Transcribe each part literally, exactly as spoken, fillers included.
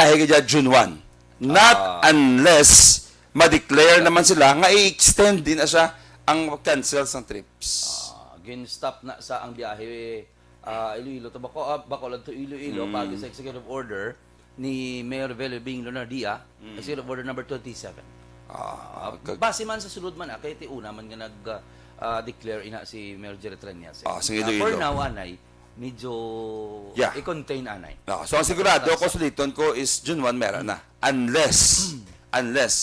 ahi gid June one. Not Ah. unless ma-declare naman sila nga i-extend din na siya ang cancel sang trips. Ah, gin-stop na sa ang biyahe, ah, Iloilo to Baco-, ah, Bacolod to Iloilo, Mm. pagi sa executive order ni Mayor Velobing Leonardia, Mm. executive order number twenty-seven. Ah, Ah, kag- base man sa sulod man, ah, kay ti una man nga nag, ah, ah, declare ina si Mayor Jerry Treñas, eh. Ah, sa Ah, Iloilo. for now, anay, medyo Yeah. i-contain, anay. Ah, so, ang sigurado Sa- ko, suliton ko is June one, meron na. Unless, Mm. unless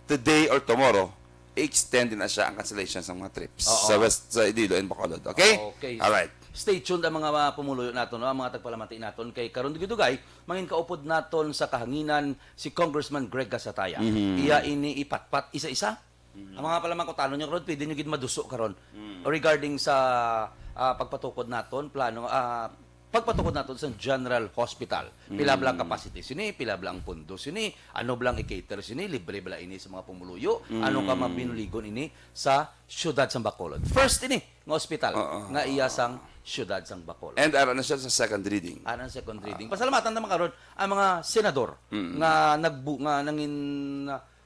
today or tomorrow, i-extend din na siya ang cancellation sa mga trips Oo. sa West, sa Iloilo and Bacolod. Okay? Okay. Alright. Stay tuned ang mga pumuluyo naton, no? Ang mga tagpalamati naton. Kay karon dugay-dugay, mangin kaupod naton sa kahanginan si Congressman Greg Gasataya. Mhm. Iya ini ipatpat isa-isa. Mhm. Ang mga palamangkutanon nyo karon, pwede nyo gid maduso karon. Mm. Regarding sa, ah, pagpatukod naton, plano, ah, pagpatukod naton sa General Hospital. Pila Mm. bala ang capacity sini, pila bala ang pondo sini, ano bala ang i-cater sini, libre bala ini sa mga pumuluyo, ano ka Mm. mabinuligon ini sa siyudad sang Bacolod. First ini nga ospital Oo. nga iya sang siyudad sang Bacolod. And ara na siya sa second reading. Ara ang second reading. Pasalamatan naman karon ang mga senador Mm. nga nagbu-, nga nangin,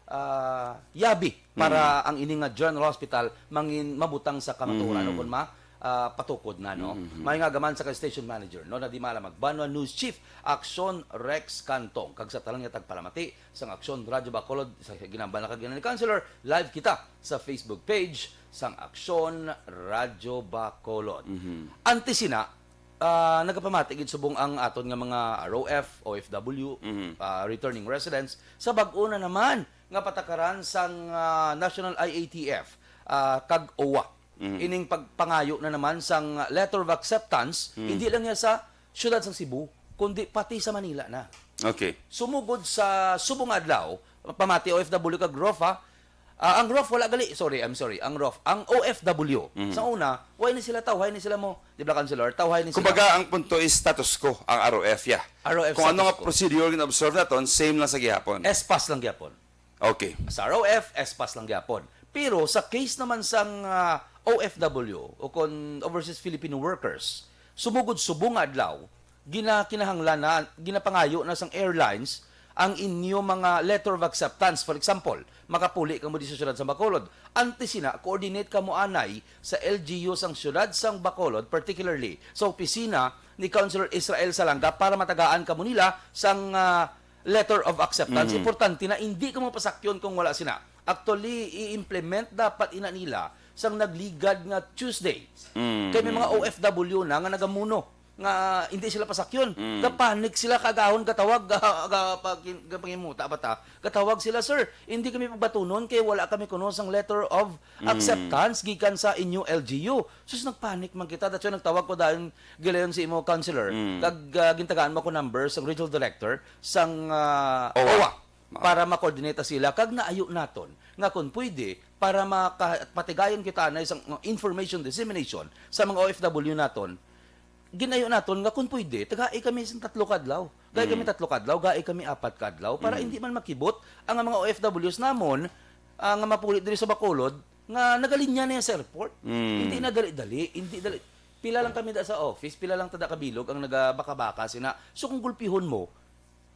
ah, yabi para Mm. ang ini nga General Hospital mangin mabutang sa kamatuoran Mm. o kung ma, ah, patukod na, no? Mm. May nga gaman sa kay station manager, no, na di mala magbanwa, news chief, Aksyon Rex Cantong, kag sa tanan nga tagpalamati sang Aksyon Radyo Bacolod, sa ginambal na kag ni Councilor, live kita sa Facebook page sang Aksyon Radyo Bacolod. Mhm. Antes sina, ah, nagapamati gid subong ang aton nga mga R O F, O F W, Mhm. ah, returning residents sa bag-o na naman nga patakaran sang, ah, National I A T F, ah, kag O W A. Mhm. Ining pagpangayo na naman sang letter of acceptance, Mhm. hindi lang niya sa siyudad sang Cebu, kundi pati sa Manila na. Okay. Sumugod sa subong nga adlaw, pamati O F W kag R O F, ha? Ah, ang R O F wala gali, sorry, I'm sorry, ang R O F, ang O F W, Mhm. sa una, why ni sila taw, why ni sila mo, di ba, Councilor? Taw, why ni sila? Kumbaga, ang punto is status quo ang R O F, yeah. R O F Kung ano status nga quo. procedure gin-observe naton, same lang sa gihapon. S-PAS lang gihapon. Okay. Sa R O F, S-PAS lang gyapon. Pero sa case naman sang, ah, O F W o kon overseas Filipino workers, sumugod subong nga adlaw, gina-, kinahanglan na, ginapangayo na sang airlines ang inyo mga letter of acceptance. For example, makapuli kamo di sa siyudad sang Bacolod. Antes sina, coordinate kamo anay sa L G U sang siyudad sang Bacolod, particularly sa opisina ni Councilor Israel Salanga para matagaan kamo nila sang, ah, letter of acceptance. Mhm. Importante na hindi ka mapasakyon kung wala sina. Actually, i-implement dapat ina nila sang nagligad nga Tuesday. Mhm. Kay may mga O F W na nga nagamuno nga hindi sila pasakyon. Mm. Gapanik sila kagahon gatawag, ga-, ga-, pag-, gapangimuta ba ta? Gatawag sila, "Sir, hindi kami pagbatunon kay wala kami kuno sang letter of Mm. acceptance gikan sa inyo L G U." Sus, nagpanik man kita. That's why nagtawag ko dayon gilayon si imo, Councilor. Mm. Kag, ah, gintagaan mo ko number sang regional director sang, ah, O W A. O W A. Ah. Para ma-coordinate sila. Kag naayo naton nga kung pwede, para makapatigayon kita na isang, uh, information dissemination sa mga O F W naton, ginayo naton nga kung pwede, tagai kami sa tatlo ka adlaw. Gai kami Mm. tatlo ka adlaw, gai kami apat ka adlaw, para Mm. hindi man makibot ang mga O F Ws namon, ah, nga mapuli diri sa Bacolod, nga nagalinya na yan sa airport. Mm. Hindi na dali-dali, hindi dali. Pila lang kami da sa office, pila lang tada kabilog ang nagabaka-baka sina. So kung gulpihon mo,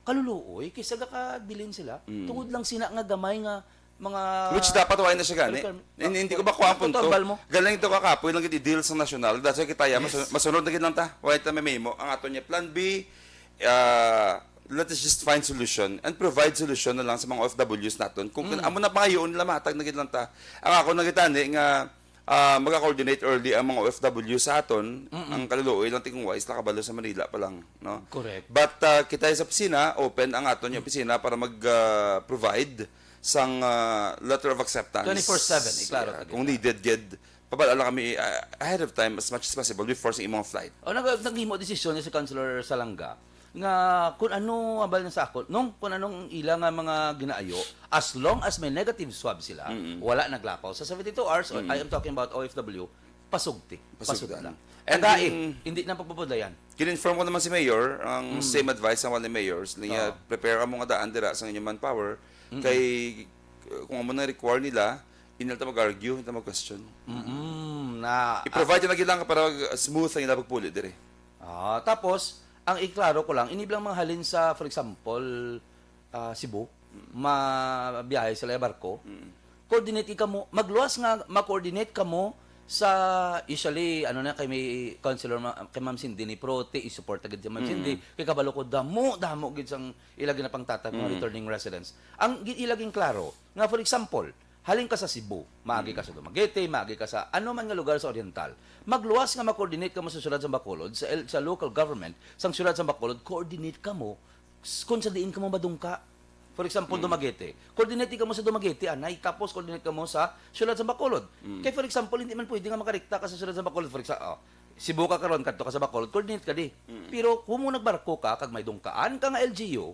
kaluluoy, kaysa gakabilin sila, Mm. tungod lang sina nga gamay nga mga Which dapat wala na siya gani. requirement. Hindi, hindi ko makuha ang Ang punto. Total mo. Galing ito kakapoy lang gid i-deal sa nasyonal. That's why kita ya, Yes. masun-, masunod na gid lang ta. Wala ta may memo. Ang ato niya, plan B, ah, let us just find solution and provide solution na lang sa mga O F Ws naton. Kung Mm. amo na pangayoon nila, mahatag na gid lang ta. Ang ako nagitani nga, ah, maga-coordinate early ang mga O F W sa aton, Mm-mm. ang kaluluoy lang, tingwa, is nakabalo sa Manila pa lang, no? Correct. But, ah, kita sa opisina, open ang aton nga opisina para mag, ah, provide sang, ah, letter of acceptance. Twenty-four seven, Yeah, iklaro ta kung gid. needed gid, pabal-a lang kami, ah, ahead of time as much as possible before sa imong flight. O, nag-, naghimo desisyon ni si Councilor Salanga nga kung ano ang bal na sa akon, nung kung anong ila nga mga ginaayo, as long as may negative swab sila, Mm-mm. wala naglapaw. Sa seventy-two hours, Mm-mm. I am talking about O F W, pasugti. Pasugdan. Pasugdan. And Tagai, then, hindi na pagpapudlayan. Kin-inform ko naman si Mayor, ang Mm. same advice sa mga mayors, niya, Oo. prepare mo nga daan dira sa inyong manpower, Mm-mm. kay, uh, kung amo na require nila, hindi na ta mag-argue, hindi na mag-question. Mm-mm. Na, I-provide na gid lang para smooth ang ilang pagpuli diri. Ah, tapos, Ang iklaro ko lang, ini bilang mga halin sa, for example, ah, Cebu, mabiyahe sila barko, Mm. coordinate kamo, magluwas nga ma-coordinate kamo sa, usually, ano na, kay may councilor ma-, kay Ma'am Cindy ni Prote, i-support agad si Ma'am Mm. Cindy, kay kabalo ko, damo, damo gid sang ila ginapangtatag mga Mm. returning residents. Ang gi-, ila gin klaro, nga, for example, halin ka sa Cebu, maagi ka Mm. sa Dumaguete, maagi ka sa ano man nga lugar sa Oriental, magluwas nga ma-coordinate kamo sa siyudad sa Bacolod, sa el-, sa local government sang siyudad sa Bacolod, coordinate kamo s-, kung sa diin kamo madungka. For example, Mm. Dumaguete. Coordinate kamo sa Dumaguete, anay, tapos coordinate kamo sa siyudad sa Bacolod. Mm. Kay, for example, hindi man pwede nga makarikta ka sa siyudad sa Bacolod. For example, oh, Cebu ka karon, kadto ka sa Bacolod, coordinate ka di. Mm. Pero kung mo nagbarko ka, kag may dungkaan ka nga L G U,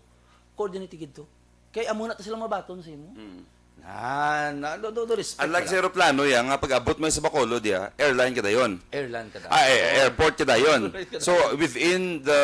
coordinate gid to. Kay amo na to sila mabaton sa imo. Mm. Na, na, do, do, do, respect Unlike na sa lang. Eroplano, ya, nga pag-abot mo sa Bacolod, ya, airline ka dayon. Airline ka dayon. Ah, eh, airport ka dayon. Airport ka So, dayon. Within the,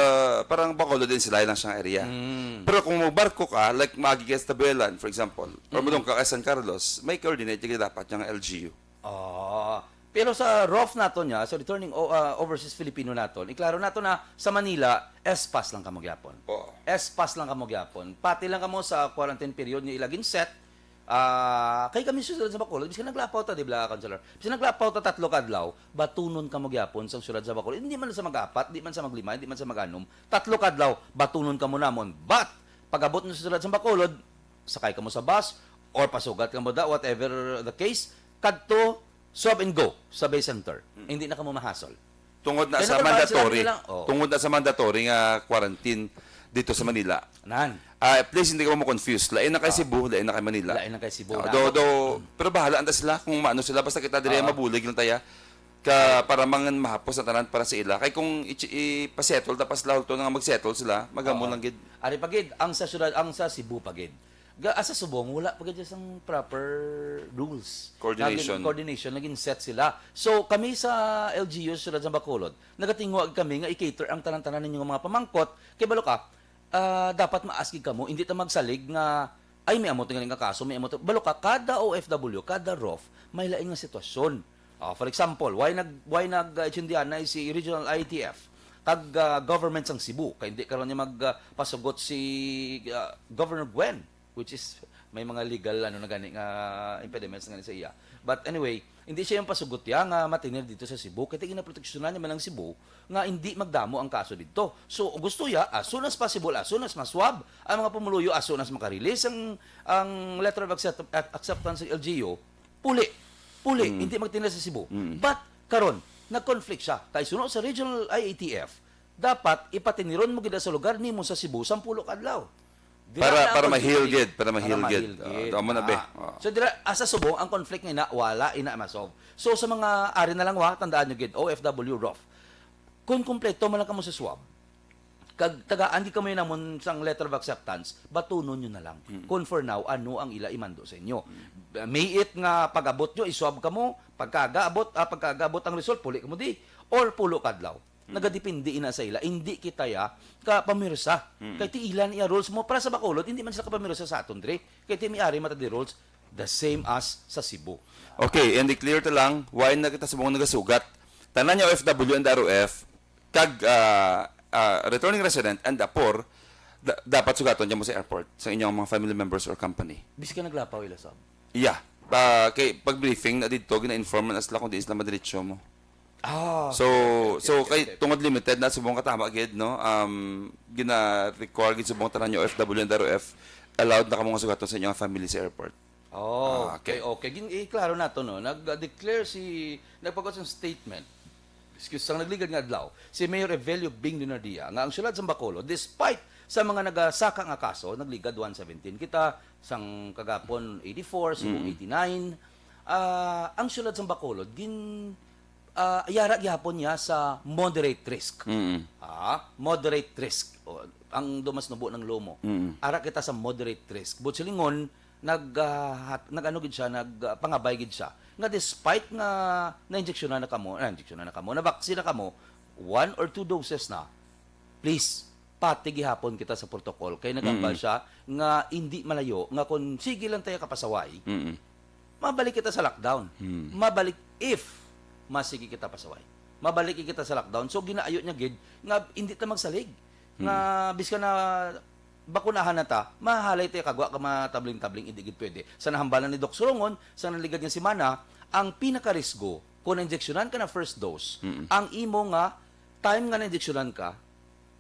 parang Bacolod din sila, lang siyang area. Mm. Pero kung magbarko ka, like, maagi ka sa Tabuelan, for example, or Mm. madungka ka sa San Carlos, may coordinate ka dapat yung L G U. Ah. Pero sa rof naton niya, sa returning o-, ah, overseas Filipino naton, iklaro nato na sa Manila, S-pass lang kamo gyapon. Oo. S-pass lang kamo gyapon. Pati lang kamo sa quarantine period nga ila gin-set, ah, kay kami sa siyudad sa Bacolod, bisan naglapaw ta, di ba, Councilor? Bisan naglapaw ta tatlo ka adlaw, batunon kamo gyapon sa siyudad sa Bacolod. Hindi man sa mag-apat, di man sa maglima, di man sa mag-anom, tatlo ka adlaw, batunon kamo namon. But, pag-abot mo sa siyudad sa Bacolod, sakay kamo sa bus, or pasugat kamo da, whatever the case, kadto, swab and go sa Bay Center. Mm. Hindi na kamo mahasol. Tungod na Kaya sa na-confine sila mandatory. nila, oh. Tungod na sa mandatory nga quarantine dito sa Manila. Nan. Ah, please, hindi ka mo confuse. Lain na kay Ah. Cebu, lain na kay Manila. Lain na kay Cebu. Ah, Na do, ano? do, pero bahala anda sila kung maano sila. Basta kita diri Ah. mabulig lang taya. Ka, para mangan mahapos ang tanan para sa ila. Kay kung i-, ipasettle ta pa sila, ulto na nga magsettle sila, magamo Oo. lang gid. Ari pa gid, ang sa syudad, ang sa Cebu pa gid. Ga-, ah, sa subong, wala pa gid sang proper rules. Coordination. Naging, coordination, naging set sila. So, kami sa L G U, sa Siyudad sa Bacolod, nagatingwa kami nga i-cater ang tanan-tanan ninyo nga mga pamangkot. Kay balo ka, ah, dapat ma-ask gid kamo, hindi ta magsalig nga, "Ay, may amo to nga kaso, may amo to." Balo ka, kada O F W, kada rof, may lain nga sitwasyon. Ah, for example, why nag-, why nag, ah, itsundianay si Regional I A T F kag, ah, government sang Cebu? Kay hindi karon niya mag, ah, pasugot si, ah, Governor Gwen. Which is, may mga legal, ano, na gani nga impediments na gani sa iya. But anyway, hindi siya yung pasugot ya nga matinir dito sa Cebu. Kaya ginaproteksyonan niya man ang Cebu nga hindi magdamo ang kaso dito. So, gusto ya, as soon as possible, as soon as maswab ang mga pumuluyo, as soon as makarelease ang, ang letter of accept-, ac-, acceptance sa L G U, puli. Puli, Mm. hindi magtinir sa Cebu. Mm. But, karon, nag-conflict siya. Kay suno sa regional I A T F, dapat ipatiniron mo gid sa lugar nimo sa Cebu, sampulo ka adlaw. Dira Para, na ang para conflict ma-heal gid. gid, para ma-heal Para gid. ma-heal Ah, gid. tama na, be. Ah. Ah. So, dira, asa subong ang conflict nga ina, wala, ina masolve. So, sa mga ari na lang, wa, tandaan nyo gid, O F W, rof. Kung kompleto man lang kamo sa swab, kag tagaan gid kamo namon sang letter of acceptance, batunon nyo na lang. Mm. Kung for now, ano ang ila imando sa inyo. Mm. May it nga pag-abot nyo, iswab kamo, pagkagaabot, ah, pagkagaabot ang result, puli kamo di, or pulo kadlaw. Mm. Nagadepende ina sa ila. Hindi kita ya ka pamirsa. Mm. Kay ti ila niya rules mo para sa Bacolod, hindi man sila kapamirsa sa aton dre. Kay ti may ari mata di rules the same as sa Cebu. Okay, and i-clear ta lang, why na kita subong nagasugat? Tanan niya O F W and R O F, kag, ah, ah, returning resident and apor, da-, dapat sugaton niya mo sa airport, sa inyong mga family members or company. Biskan naglapaw ila, sab. Yeah. Pa, kay pag briefing na dito, gina-inform na sila kung di sila madiretso mo. Ah, So, okay, okay, so okay, kay okay. tungod limited na subong katama gid, no? Um, gina-require gid subong tanan yung O F W and R O F, allowed na kamo nga sugaton sa inyong family sa airport. Oh, Ah, okay, okay. okay. Gin-, eh, klaro na to, no? Nag-declare si, nagpagkot sa statement, excuse, sang nagligad nga adlaw, si Mayor Evelio Bing Leonardia, nga ang siyudad sa Bacolod, despite sa mga nagasaka nga kaso, nagligad one seventeen kita, sang kagapon eighty-four, subong Mm. eighty-nine. Ah, ang siyudad sa Bacolod, gin-, ah, yara gihapon niya sa moderate risk. Mm. Ah, moderate risk. O, ang dumas nubo ng lomo. Mm. Ara kita sa moderate risk. But silingon, nag, ah, hat-, nag-ano gid siya, nag, ah, pangabay gid siya. Nga despite nga na-injeksyonan na kamo, na-injeksyonan na kamo, na-vaccine na kamo, one or two doses na, please, pati gihapon kita sa protocol. Kay nagambal Mm. siya nga hindi malayo, nga kung sige lang tayo kapasaway, Mm. mabalik kita sa lockdown. Mm. Mabalik if masige kita pasaway. Mabalik kita sa lockdown. So, ginaayo niya gid nga hindi ta magsalig. nga bisan na bakunahan na ta, mahalay ta kag wa ka matabling-tabling, hindi gid pwede. Sa nahambalan ni Doc Surongon, sa naligad nga semana, ang pinakarisgo, kung na-injeksyonan ka na first dose, Mm-mm. ang imo nga time nga na-injeksyonan ka,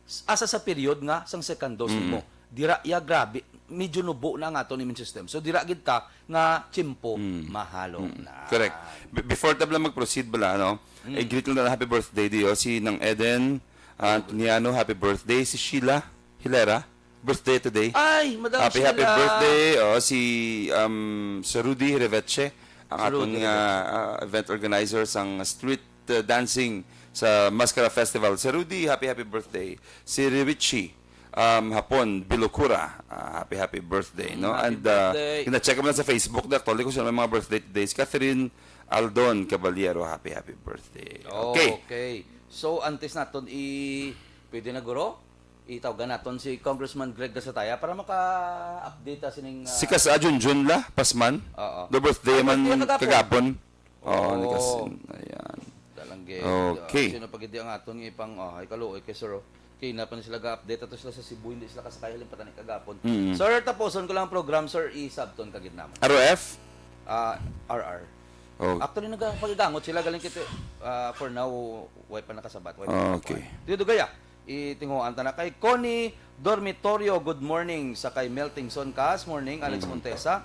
s-, asa sa period nga sang second dose Mm-mm. nimo. Dira, ya, grabe, medyo nubo na ang aton immune system. So, dira gid ta nga tiyempo Mm. mahalo Mm. na. Correct. Be-, before ta bala mag-proceed bala, ano, Mm. i-greet lang na happy birthday diyo si Nang Eden, ah, Antoniano, happy birthday. Si Sheila Hilera, birthday today. Ay, Madam Happy, happy Sheila. birthday. Oh, si, um, Sir Rudy Reveche, ang Sir aton Rudy nga, Reveche. ah, event organizer sang street, uh, dancing sa Mascara Festival. Sir Rudy, happy, happy birthday. Si Richie, um, Hapon, Bilukura, ah, happy, happy birthday, no? Happy And, uh, birthday. gina-check mo lang sa Facebook, na actually kung sino may mga birthday today. Si Catherine Aldon Caballero, happy, happy birthday. Okay. Okay. So, antes naton i-, pwede na, guro? Itawgan naton si Congressman Greg Gasataya para maka-update ta sining, ah, Si Kas Ajun Jun la, Pasman. Oo. The birthday Ay, man birthday kagapon. kagapon. Oo, ni Oh. Kas-, ayan. Dalang gid. Okay. Ah, sino pa gid ang aton nga ipang, ah, ay, kaluoy kay sir, oh. Kay na pa ni sila ga-update, ato sila sa Cebu, hindi sila kasakay, halin pa tani kagapon. Mm. Sir, tapuson ko lang ang program, sir, isabton ka gid namon. R O F? Ah, R R. Oh. Actually, nagpagigangot sila, galing kita, ah, for now, way pa nakasabat, way pa Okay. nakakuha. Tito Gaya, itinguhaan ta na kay Connie Dormitorio, good morning. Sa kay Meltingson Cas, morning. Alex Mm. Montesa,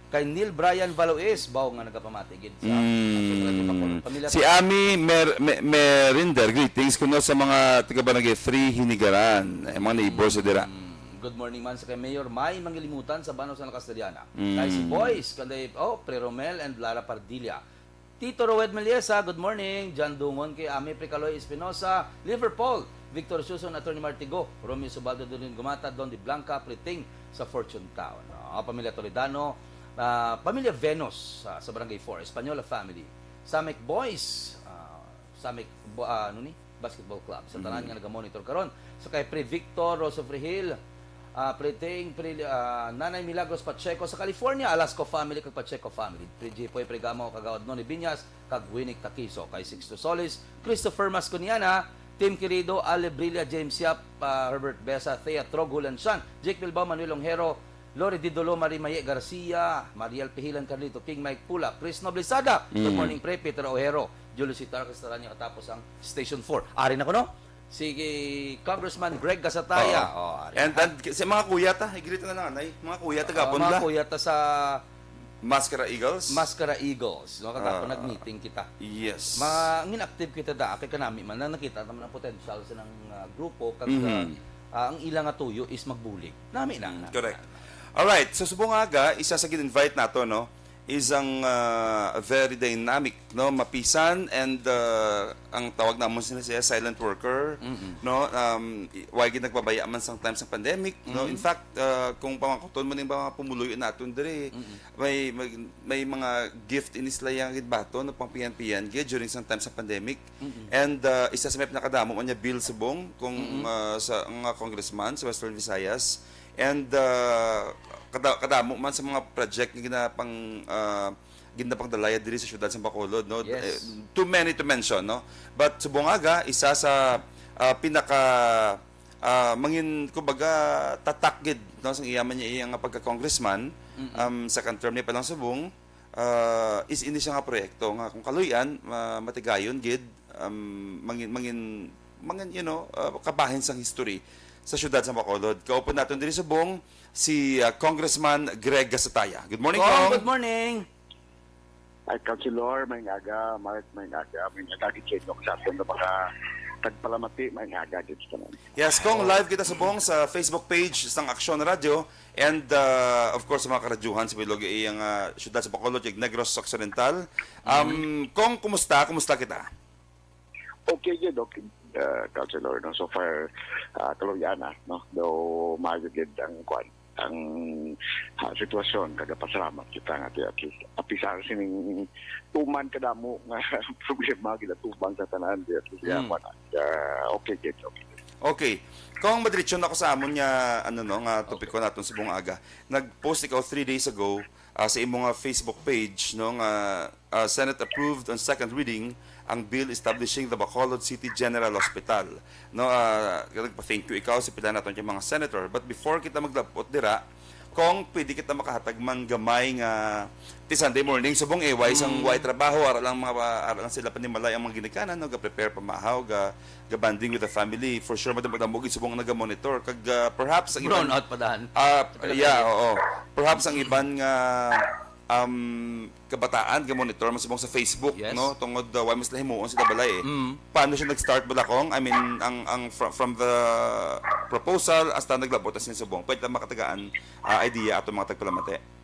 kay Neil Brian Valois, baw nga nagapamati gid sa Mm. aton radyo Bacolod. Pamilya Si ta- Ami Mer-, Me-, Merinder, greetings kuno sa mga taga Barangay three Hinigaran, eh, mga neighbor sa dira. Mm. Good morning man sa kay Mayor May Mangilimutan sa Banaw sa Castellana. Mm. Kay si Boys, kanday, oh, Pre Romel and Lara Pardilla. Tito Roed Meliesa, good morning. John Dungon, kay Ami Precaloy Espinosa, Liverpool, Victor Suson, Attorney Martigo, Romeo Subaldo, Dulin Gumata, Don de Blanca, Priting sa Fortune Town. Ah, pamilya Toledano, ah, pamilya Venus, ah, sa Barangay four, Española family. Samek Boys, ah, Samek Bo-, ah, ano ni? Basketball Club. Sa tanan Mm. nga naga-monitor karon. Sa kay Pre Victor, Rosa Frihil, ah, Pre Ting, Pre, ah, Nanay Milagros Pacheco sa California, Alasco family kag Pacheco family. Pre Jipoy, Pre Gamo, Kagawad Noni Binyas, kag Winnie Takiso. Kay Sixto Solis, Christopher Masconiana, Tim Querido, Ale Brilla, James Yap, ah, Herbert Besa, Thea Trog, Hulan Sian, Jake Bilbao, Manuel Longhero, Lori Didolo, Marie Maye Garcia, Mariel Pihilan, Carlito King, Mike Pula, Chris Noblesada, good Mm. morning, Pre, Peter Ojero, Julius Sitar, Castaña, katapos ang Station four. Ari na ko, no? Si Congressman Greg Gasataya. Oo. Oh, ari And, na. and si mga kuya ta, i-greet na lang, anay. Mga kuya ta, Oh, gapon mga la. kuya ta sa Mascara Eagles. Mascara Eagles, no? Kagapon Ah. nag-meeting kita. Yes. Ma-, ngin active kita da, kay kanami man na nakita naman ang potential sa nang, ah, grupo, kag, Mhm. ah, ang ila nga tuyo is magbulig. Nami na. Mm, correct. Alright, so subong aga, isa sa gin-invite nato, no, is ang, ah, very dynamic, no, mapisan, and, ah, ang tawag namon sila siya, silent worker, Mm-mm. no, um, i-, why gid nagpabaya man sometimes ang pandemic, no. Mm-hmm. In fact, ah, kung pamangkuton mo ning mga pumuluyo naton diri, Mm-mm. may, may, may mga gift ini sila yang gid bato, no, pang piyan-piyan gid during sometimes sa pandemic. Mm-mm. And, ah, isa sa may pinakadamo man niya bill subong kung, Mm-mm. ah, sa mga congressman sa Western Visayas. And, ah, kada-, kadamo man sa mga project nga ginapang, ah, ginapangdalaya diri sa siyudad sa Bacolod, no? Yes. Eh, too many to mention, no? But subong aga, isa sa, ah, pinaka, ah, mangin, kumbaga, tatak gid, no, sang iya man niya, iya nga pagka-congressman, Mm-mm. um, second term niya pa lang subong, ah, is ini siya nga proyekto nga kung kaluy-an, ma-, matigayon gid, um, mangin, mangin, mangin, you know, ah, kabahin sang history sa siyudad sa Bacolod. Kaupod naton diri subong si, ah, Congressman Greg Gasataya. Good morning, Cong, Cong. Good morning. Ay, Councilor, may aga, Mark, may aga, may aga, gid sa inyo, sa aton nga mga tagpalamati, may aga, gid sa tanan. Yes, Cong, live kita subong sa Facebook page sang Aksyon Radio. And, uh, of course, sa mga karadyuhan sa bilog iyang, uh, syudad sa Bacolod, ug Negros Occidental. Um, Mm. Cong, kumusta? Kumusta kita? Okay, good, okay. Uh, Councilor, no? So far, uh, kaluy-an na, no? Though, maayo gid ang kwan, ang, uh, sitwasyon, kagapasalamat kita nga, at least, apisar sining tuman kadamo nga problema, ginatubang sa tanan, at least, Mm. kwan, uh, okay, good, okay. Okay. Kung madiretso na ako sa amon nga, ano, no, nga topiko naton subong aga. Nag-post ikaw three days ago, ah, sa imo nga Facebook page, no, nga, ah, Senate approved on second reading ang bill establishing the Bacolod City General Hospital. No, ah, nagpa-thank you ikaw sa pila naton nga mga senator. But before kita maglabot dira, kung pwede kita makahatag man gamay nga ti Sunday morning, subong eh, way sang Mm. way trabaho, ara lang mga, ara lang sila panimalay ang mga ginikanan, no, ga-prepare pamahaw, ga, ga-bonding with the family. For sure, madamo-damo gid subong naga-monitor. Kag, ah, perhaps ang iban, Brown out pa dahan. Ah, Pila yeah, kayo? Oo. Perhaps ang iban nga, um, kabataan ga-monitor man subong sa Facebook, Yes. no? Tungod, ah, way mas lahimuon sila balay eh. Mm. Paano siya nag-start bala, Kong? I mean, ang, ang fr-, from the proposal hasta naglabot na sini subong. Pwede lang makatagaan, ah, idea ato mga tagpalamati.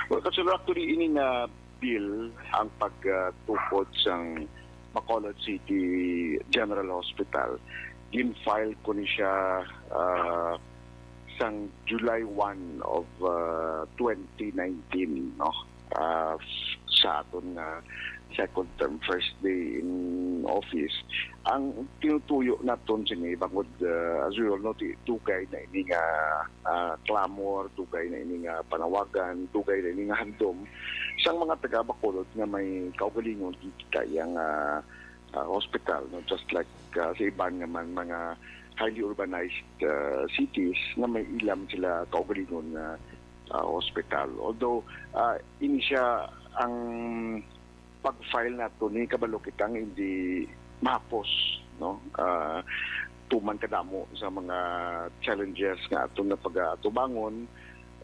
Well, Consul, actually, ini nga bill ang pagtukod sang Bacolod City General Hospital. Gin-file ko ni siya, ah, sang July one of, ah, twenty nineteen, no? Ah, sa aton nga second term, first day in office. Ang tinutuyo naton sini, bangod, ah, as we all know, ti-, dugay na ini nga, ah, clamor, dugay na ini nga panawagan, dugay na ini nga handom sang mga taga Bacolod nga may kaugalingon kita iya nga, ah, hospital, no? Just like, ah, sa iban nga man mga highly urbanized, ah, cities nga may ilam sila kaugalingon nga, ah, hospital. Although, ah, ini siya ang pag-file nato ni, kabalo kita nga hindi mahapos, no? Ah, tuman kadamo sa mga challenges nga aton nga pag-atubangon,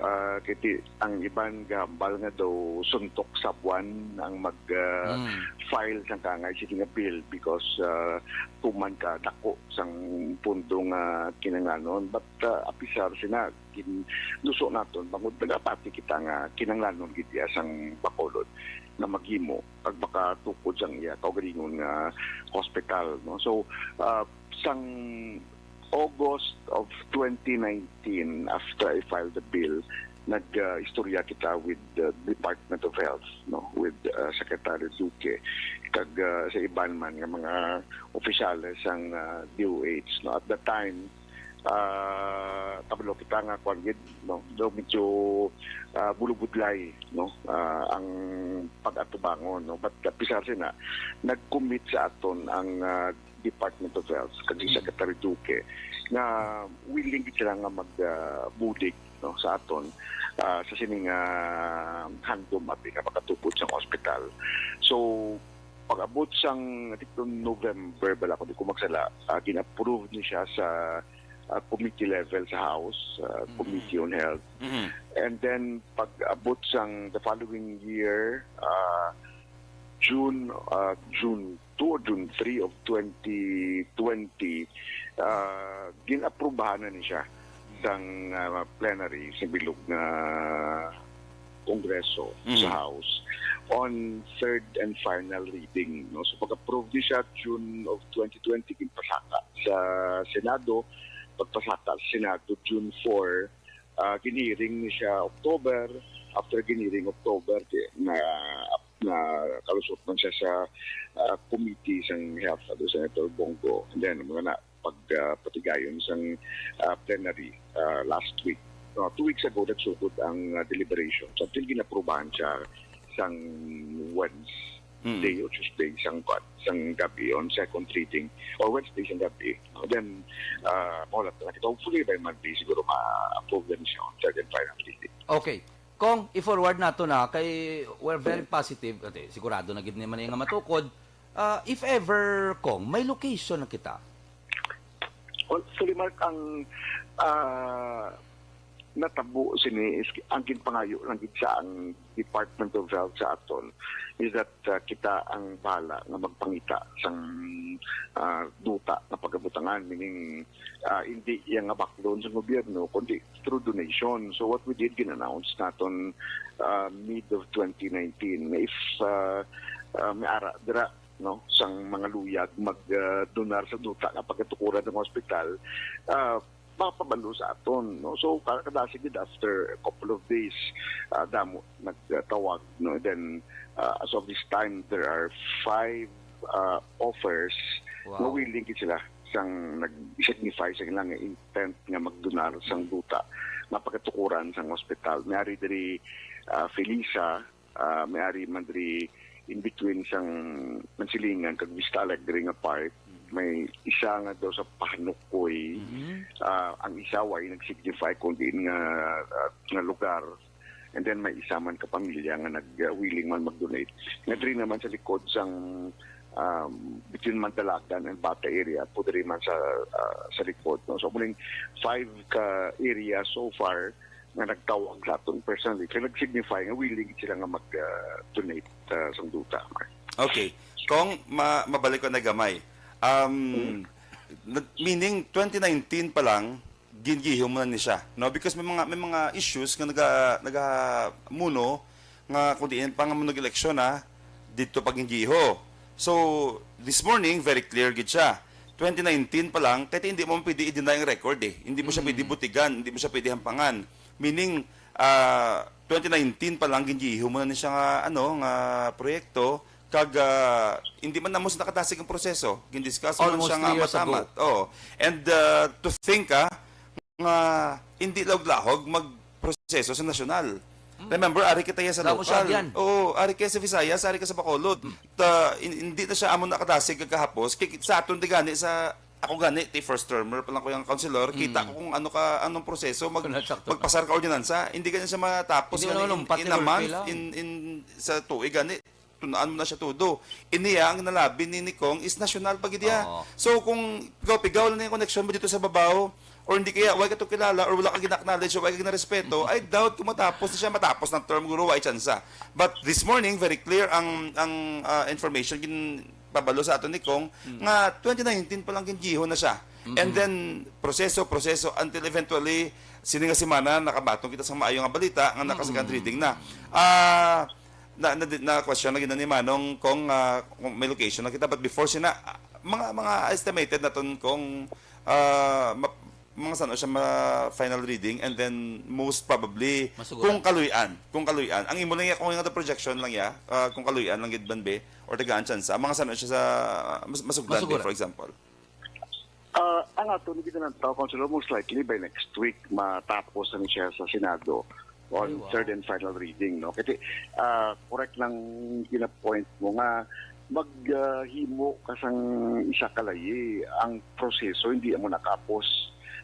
ah, kay ti-, ang iban gahambal nga daw suntok sa buwan ang mag, ah, Mm. file sang kaangay sini nga bill because, ah, tuman ka dako sang pundo nga kinahanglanon. But, ah, apisar sina, ginluso naton bangod nagapati kita nga kinahanglanon gid iya sang Bacolod na maghimo kag makatukod sang iya kaugalingon nga hospital, no? So, ah, sang August of twenty nineteen, after I filed the bill, nag, ah, istorya kita with the Department of Health, no, with, ah, Secretary Duque, kag, ah, sa iban man nga mga opisyales sang, ah, D O H, no. At that time, ah, kabalo kita nga kuwan gid, no, daw medyo, ah, bulubudlay, no, ah, ang pag-atubangon, no. But, ah, pisar sina, nag-commit sa aton ang, ah, Department of Health kag si Mm. Secretary Duque nga willing gid sila nga mag, ah, bulig, no, sa aton, ah, sa sining, ah, handom abi nga makatukod sang ospital. So, pag-abot sang, I think, noong November bala, kung di ko magsala, ah, gin-approve ni siya sa, ah, committee level sa House, ah, Mm. Committee on Health. Mm. And then, pag-abot sang the following year, ah, June, ah, June two o June three of twenty twenty, ah, gin-aprubahan na ni siya sang, ah, plenary sa bilog nga Kongreso sa Mm. House on third and final reading, no? So, pag-approve ni siya June of twenty twenty, ginpasaka sa Senado. Pagpasaka sa Senado, June four, ah, gin-hearing ni siya October. After gin-hearing October, di, na, na kalusot man siya sa, ah, committee sang health, ado Senator Bong Go. And then, mga na, pag, ah, patigayon sang, ah, plenary, ah, last week. No, two weeks ago, nagsugod ang, ah, deliberation. So, until ginaprubahan siya sang Wednesday Mm. o Tuesday sang, sang gabi on second reading, or Wednesday sang gabi. Then, ah, maulat na kita. Hopefully, by Monday, siguro ma-approve na siya on third and final reading. Okay. Kong, i-forward nato na kay we're very positive. Ate, sigurado na gid ni man nga matukod. Ah, if ever, Kong, may location na kita. Well, actually, Mark, ang, ah, natabo sini is ang ginpangayo lang gid sa ang Department of Health sa aton is that, ah, kita ang bahala nga magpangita sang, ah, duta nga pagabutangan, meaning, ah, hindi iya nga baklon sa gobyerno, kundi through donation. So what we did, gin-announce naton, ah, mid of twenty nineteen, nga if, ah, ah, may ara dira, no, sang mga luyag mag, ah, donar sa duta nga pagkatukuran ng hospital, ah, mapabalo sa aton, no? So, ka-, kadasig gid after a couple of days, ah, damo nagtawag, no? Then, ah, as of this time, there are five, ah, offers Wow. na willing gid sila sang nag-signify sa ilang intent nga magdonar sang duta nga pagatukuran sang hospital. May ari diri, ah, Felisa, ah, may ari man diri in between sang Mansilingan kag Vista Alegre nga part. May isa nga daw sa Pahanukoy. Mhm. Ah, ang isa way nag-signify kung diin nga, ah, nga lugar. And then may isa man ka pamilya nga nag, ah, willing man mag-donate. Nga diri naman sa likod sang, um, between Mandalagan and Bata area, po diri man sa, ah, sa likod, no? So, muling five ka area so far nga nagtawag sa aton personally, kaya nag-signify nga willing sila nga mag, ah, donate, ah, sang duta. Okay. Kung ma- mabalik ko na gamay, um, nag- meaning twenty nineteen pa lang, gingiho mo na ni siya, no? Because may mga may mga issues nga naga nagamuno nga kung diin pa nga mo nag-eleksyon na dito pag gingiho. So, this morning, very clear gid siya. Twenty nineteen pa lang, kaya hindi mo pwede i-deny ang record eh. Hindi mo siya pwede butigan, hindi mo siya pwede hampangan. Meaning, ah, twenty nineteen pa lang gingiho mo na ni siya nga ano, nga proyekto, kag, ah, hindi man namo sa nakatasig ang proseso, gindiscuss man Almost siya nga three years ago. amat-amat. Oo. And, ah, to think, ah, nga hindi lahog-lahog mag proseso sa nasyonal. Remember, ari kita ya sa Damo siya lokal. Diyan. Oo, ari kaya sa Visayas, ari ka sa Bacolod. Ta, in- hindi na siya amo nakadasig kag kahapos. Kay sa aton di gani sa ako gani ti first termer pa lang ko yung councilor, kita ko kung ano ka anong proseso mag Wala, sakto. Magpasar ka ordinansa, hindi gani siya matapos Hindi gani naman in, umpat in ni a Murphy month, lang. In, in sa tuig gani tunaan mo na siya todo. Iniya ang nalabi ni Nicong is national pa gid iya. Oo. So kung pigaw-pigaw lang yung connection mo dito sa babaw, or hindi kaya, wala ka to kilala, or wala ka gina-acknowledge, or wala ka ginarespeto, I doubt kung matapos na siya, matapos ng term, guro, wala tsansa. But this morning, very clear ang ang ah, information gin pabalo sa aton ni Kong nga twenty nineteen pa lang gingiho na siya. And then proseso, proseso until eventually sini nga semana nakabaton kita sa maayo nga balita nga naka second reading na. Ah, na, na, na question na gid ni Manong kung, ah, kung may location na kita, but before sina, ah, mga mga estimated naton kung, ah, ma- mga sano siya ma final reading, and then most probably Masuguran. Kung kaluy-an, kung kaluy-an ang imo lang ya, kung yung projection lang ya, ah, kung kaluy-an lang gid ban be or tagaan chance, mga sano siya sa mas, masugdan be, Masuguran. For example. Ah, ang ato ni ginalantaw, Councilor, most likely by next week matapos na siya sa Senado on Ay, wow. Third and final reading, no? Kasi, ah, correct lang gina-point mo nga maghimo ka sang isa ka layi, ang proseso hindi mo nakapos,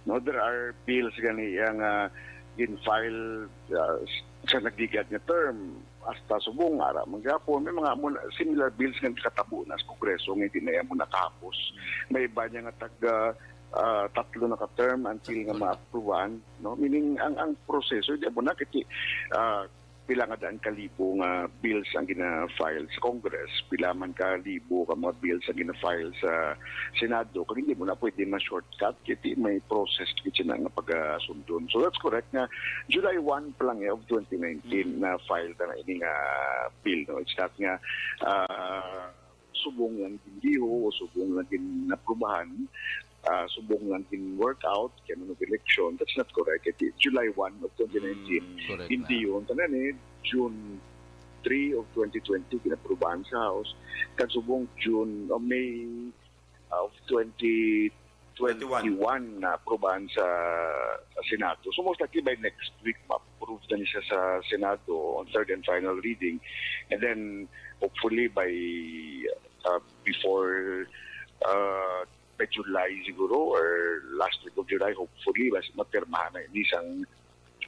no? There are bills gani yang, ah, gin-file, ah, sa nagligad nga term, hasta subong ara man gyapon may mga mo- similar bills nga katabo na sa Kongreso nga hindi na mo nakapos. May iba niya nga taga, ah, tatlo na ka term until nga maaprubahan, no? Meaning ang ang proseso di mo na kiti, ah, pila nga daan ka libo nga bills ang gina-file sa Congress, pila man ka libo ka mga bills ang gina-file sa Senado, kag hindi mo na pwede ma-shortcut kiti may process kiti na nga pagasundon. So that's correct nga July one pa lang eh, of twenty nineteen na file na ini nga bill, no? It's not nga, ah, subong lang gingiho o subong lang ginaprubahan, ah, subong lang gin-work out kay ano election. That's not correct. It, July one of twenty nineteen. Correct Hindi na. Yun. Tanan eh, June three of twenty twenty, ginaprubahan sa House. Kag subong June o May of twenty twenty-one na aprubahan sa, sa Senado. So most likely by next week, ma-approve na ni siya sa Senado on third and final reading. And then hopefully by, uh, before, uh, by July siguro or last week of July, hopefully mas mapirmahan na ini sang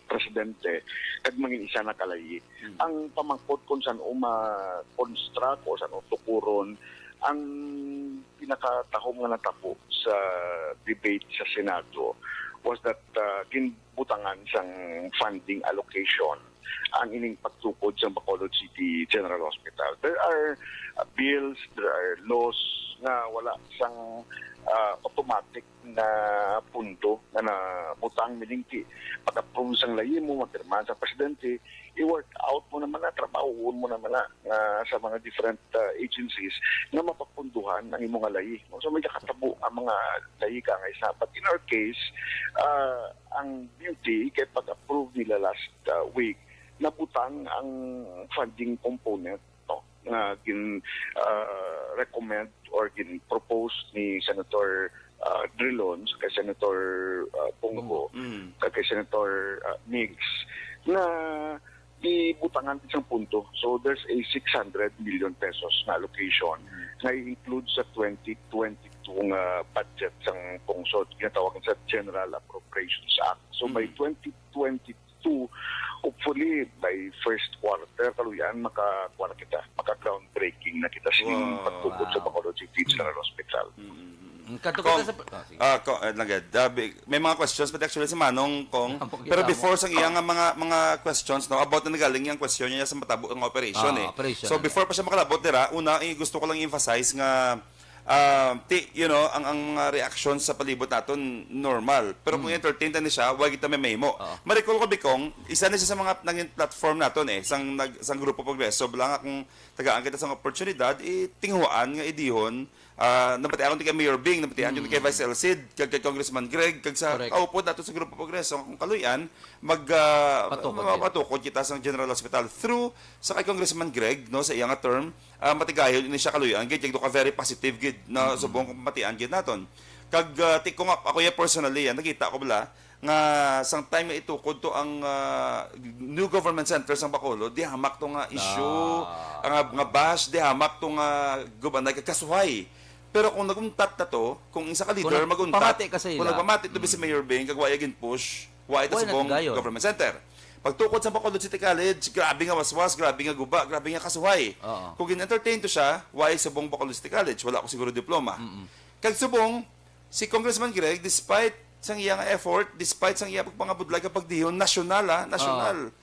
presidente kag mangin isa na kalayi. Ang pamangkot kung san-o ma-construct o san-o tukuron ang pinakatahom nga natabo sa debate sa Senado was that, uh, ginbutangan sang funding allocation ang ining pagtukod sa Bacolod City General Hospital. There are, uh, bills, there are laws nga wala sang, uh, automatic na pundo nga nabutang, meaning ti pag-approve sang layi mo, mapirmahan sa presidente, i-work out mo naman na, trabahoon mo naman na, nga sa mga different, uh, agencies nga mapapunduhan ang imo nga layi. So may nakatabo ang mga layi ka nga isa. But in our case, uh, ang beauty kay pag-approve nila last, uh, week, nabutang ang funding component, no, nga gin, uh, recommend or gin propose ni Senator, ah, Drilon, kay Senator, ah, Bong Go, Bong Go. Mm. Kag kay Senator, ah, Migs, nga ibutangan sang punto. So, there's a six hundred million pesos na allocation Mm. nga i-include sa twenty twenty-two nga budget sang pungsod, ginatawag sa General Appropriations Act. So, by Mm. twenty twenty-two, hopefully, by first quarter, kaluyan, maka, kuwan na kita, maka groundbreaking na kita sa Wow, pagtukod sa wow. Bacolod City General Hospital. Mm, mm, mm. Ang katukod Kong, sa, ah, sige. ah, ko, eh, lang gid. Ah, bi-, may mga questions pa actually si Manong, Kong. Ang pakita Pero mo. before sang iya nga mga, mga questions, no, about na nagaling yung question niya sa matabo nga operation, Ah, eh. operation, So, ano? before pa siya makalabot dira, una, eh, gusto ko lang emphasize nga, ah, ti, you know, ang, ang mga reaction sa palibot naton normal. Pero kung Mm. entertain ta ni siya, why kita may mahimo? Oo. Ma-recall ko, Bikong, isa na siya sa mga naging platform naton, eh, sang, nag, sang Grupo Progreso. Bala nga kung tagaan kita sang oportunidad, eh, tinguhaan nga idihon, ah, nabatian ko ni kay Mayor Bing, nabatian ko ni kay Mm. Vice Elcid, kag kay Congressman Greg, kag sa Correct. kaupod nato sa Grupo Progreso, kung kaluyan, mag, ah, Patukod ma-, din. mapatukod kita sa General Hospital through sa kay Congressman Greg, no, sa iya nga term, ah, matigayon ini siya kaluyan, gid, kag do ka very positive, gid, na Mm. subong kung matian, gid, naton. Kag, ah, ti ko nga, ako ya personally, ah, nakita ko bala, nga sang time nga itukod to ang, ah, new government center sang Bacolod, di hamak to nga issue, Ah. nga, nga bash, di hamak to nga gubanay kag kasuhay. Pero kung nagumtat na to, kung isa ka Kung leader nag-, magumtat, pamati ka sa kung ila. nagpamati to bi si Mm. Mayor Bing, kag wa iya gin-push, wa ito Wa sa buong nagdayon. government center. Pagtukod sa Bacolod City College, grabe nga waswas, grabe nga guba, grabe nga kasuhay. Oo. Kung gin-entertain to siya, wa sa buong Bacolod City College, wala ko siguro diploma. Mm-mm. Kag subong, si Congressman Greg, despite sang iya nga effort, despite sang iya pagpangabudlay kag pagdihon, nasyonal, ah, nasyonal. Oo.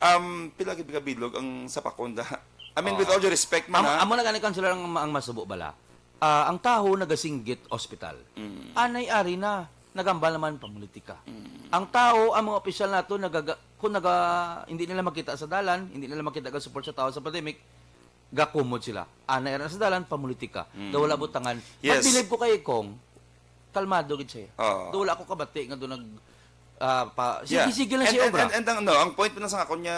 Um, pila gid ka bilog ang sapakon da? I mean, with Oo. all due respect man, Amo, ha? amo na gani, Councilor, ang, ang masubo bala. Ah, ang tawo nagasinggit ospital. Mm. Anay ari na, nagambal naman pamulitika. Mm. Ang tawo, ang mga opisyal nato, nagaga-, kung naga-, hindi nila makita sa dalan, hindi nila makita ang support sa tawo sa pandemic, gakumod sila. Anay ra sa dalan, pamulitika. Mm. Daw wala butangan. Yes. But believe ko kay Kong, kalmado gid siya. Oo. Daw wala ako kabati nga doon nag, ah, pa, Yeah. sige-sige lang And, siya and, obra. and, and ang, no, ang point mo na sa akon niya,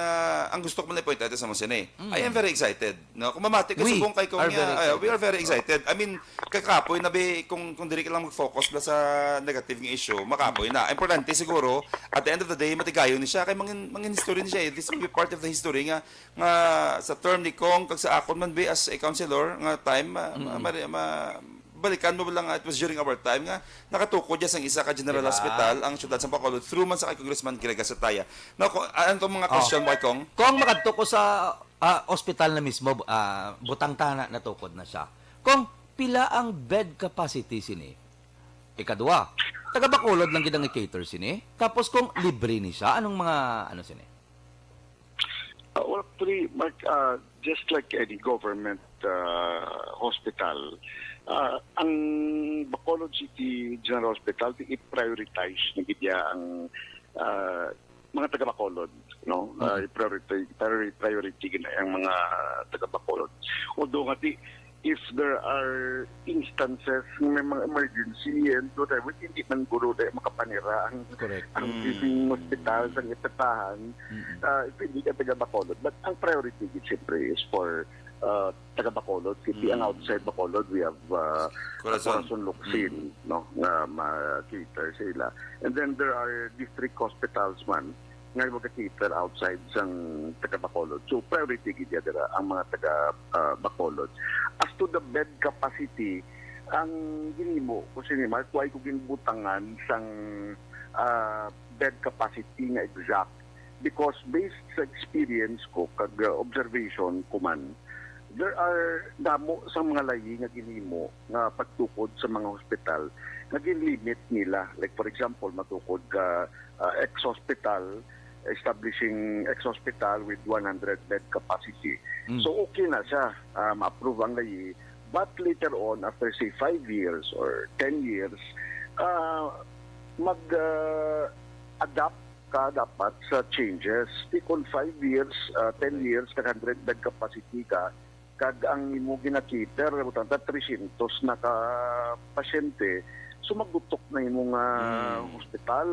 ang gusto ko man i-point out sa mo sini. Mm. I am very excited, no? Kung mamati ka We subong kay Kong are niya, very ay, we are excited. very excited. I mean, kakapoy na bi, kung, kung diri ka lang mag-focus ba sa negative nga issue, makapoy na. Importante siguro, at the end of the day, matigayon ni siya. Kay mangin, mangin history ni siya, eh. This will be part of the history nga nga sa term ni Kong kag sa akon man bi as a councilor nga time, ma-, ma-, Mm. mari-, ma-, balikan mo lang nga it was during our time nga nakatukod siya sang isa ka general Diba? hospital ang siyudad sa Bacolod through man sa kay Congressman Greg Gasataya. Now, ko-, ano tong mga Oh. question mo kay Kong? Kong makadto ko sa, ah, ospital na mismo, ah, butang tana natukod na siya. Kong pila ang bed capacity sini? Ikadua, taga Bacolod lang gid ang i-cater sini? Tapos kung libre ni siya, anong mga ano sini? Uh, well, actually, Mark, uh, just like any government uh, hospital, uh, ang Bacolod City General Hospital, i-prioritize na gid niya ang uh, mga taga Bacolod, no? Uh, Mhm. priority, priority, priority gid na ang mga taga Bacolod. Although nga di, if there are instances nga may mga emergency and whatever, hindi man guro na makapanira ang, Correct. ang Mm. mismong hospital sa ipatahan, Mm. ah, hindi ka taga Bacolod. But ang priority gid siyempre is for uh, taga Bacolod City. Ang Mm. outside Bacolod, we have uh, Corazon. Corazon Locsin, Mm. no, nga ma-cater sa ila. And then there are district hospitals man nga mag-cater outside sang taga Bacolod. So, priority gid dira ang mga taga, ah, Bacolod. As to the bed capacity, ang ginhimo ko sini, Mark, why ko ginbutangan sang, ah, bed capacity nga exact? Because based sa experience ko kag, ah, observation ko man, there are damo sa mga layi nga ginhimo nga pagtukod sa mga hospital nga ginlimit nila. Like, for example, matukod ka, ah, X hospital, establishing X hospital with one hundred bed capacity. Mm. So, okay na siya, ah, ma-approve ang layi. But later on, after, say, five years or ten years, ah, mag, ah, adapt ka dapat sa changes. Di kung five years, ah, ten Right. years, kag hundred bed capacity ka, kag ang imo gina-cater, butang ta, three hundred na ka pasyente, so magutok na imo nga Mm. hospital.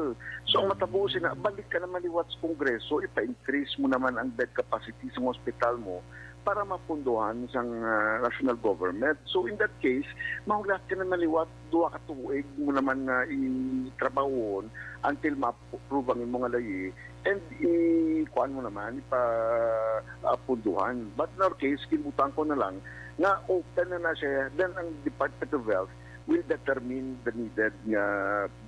So, ang matabo sina, balik ka naman liwat sa Kongreso, ipa-increase mo naman ang bed capacity sa hospital mo, para mapunduhan sang, ah, national government. So, in that case, mahulat ka naman liwat duha ka tuig mo naman nga itrabahoon until ma-approve ang imo nga layi and i-, kuan mo naman, ipa-, ah, punduhan. But in our case, ginbutang ko na lang nga open na na siya, then ang Department of Health will determine the needed nga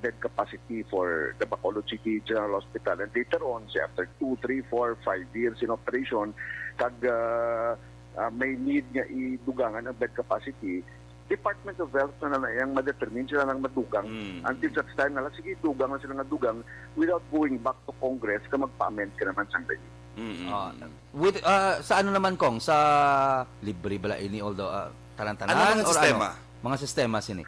bed capacity for the Bacolod City General Hospital. And later on, say after two, three, four, five years in operation, kag, ah, ah, may need nga idugangan ang bed capacity, Department of Health na na yang ma-determine, sila nang madugang. Mm. Until such time na lang, sige, dugang na sila nga dugang without going back to Congress ka magpa-amend ka naman sang layi. Mm, mm, Ah, mm. With, ah, sa ano naman, Kong? Sa libre bala ini, although, ah, tanan-tanan Ano mga or sistema? ano? Mga sistema sini.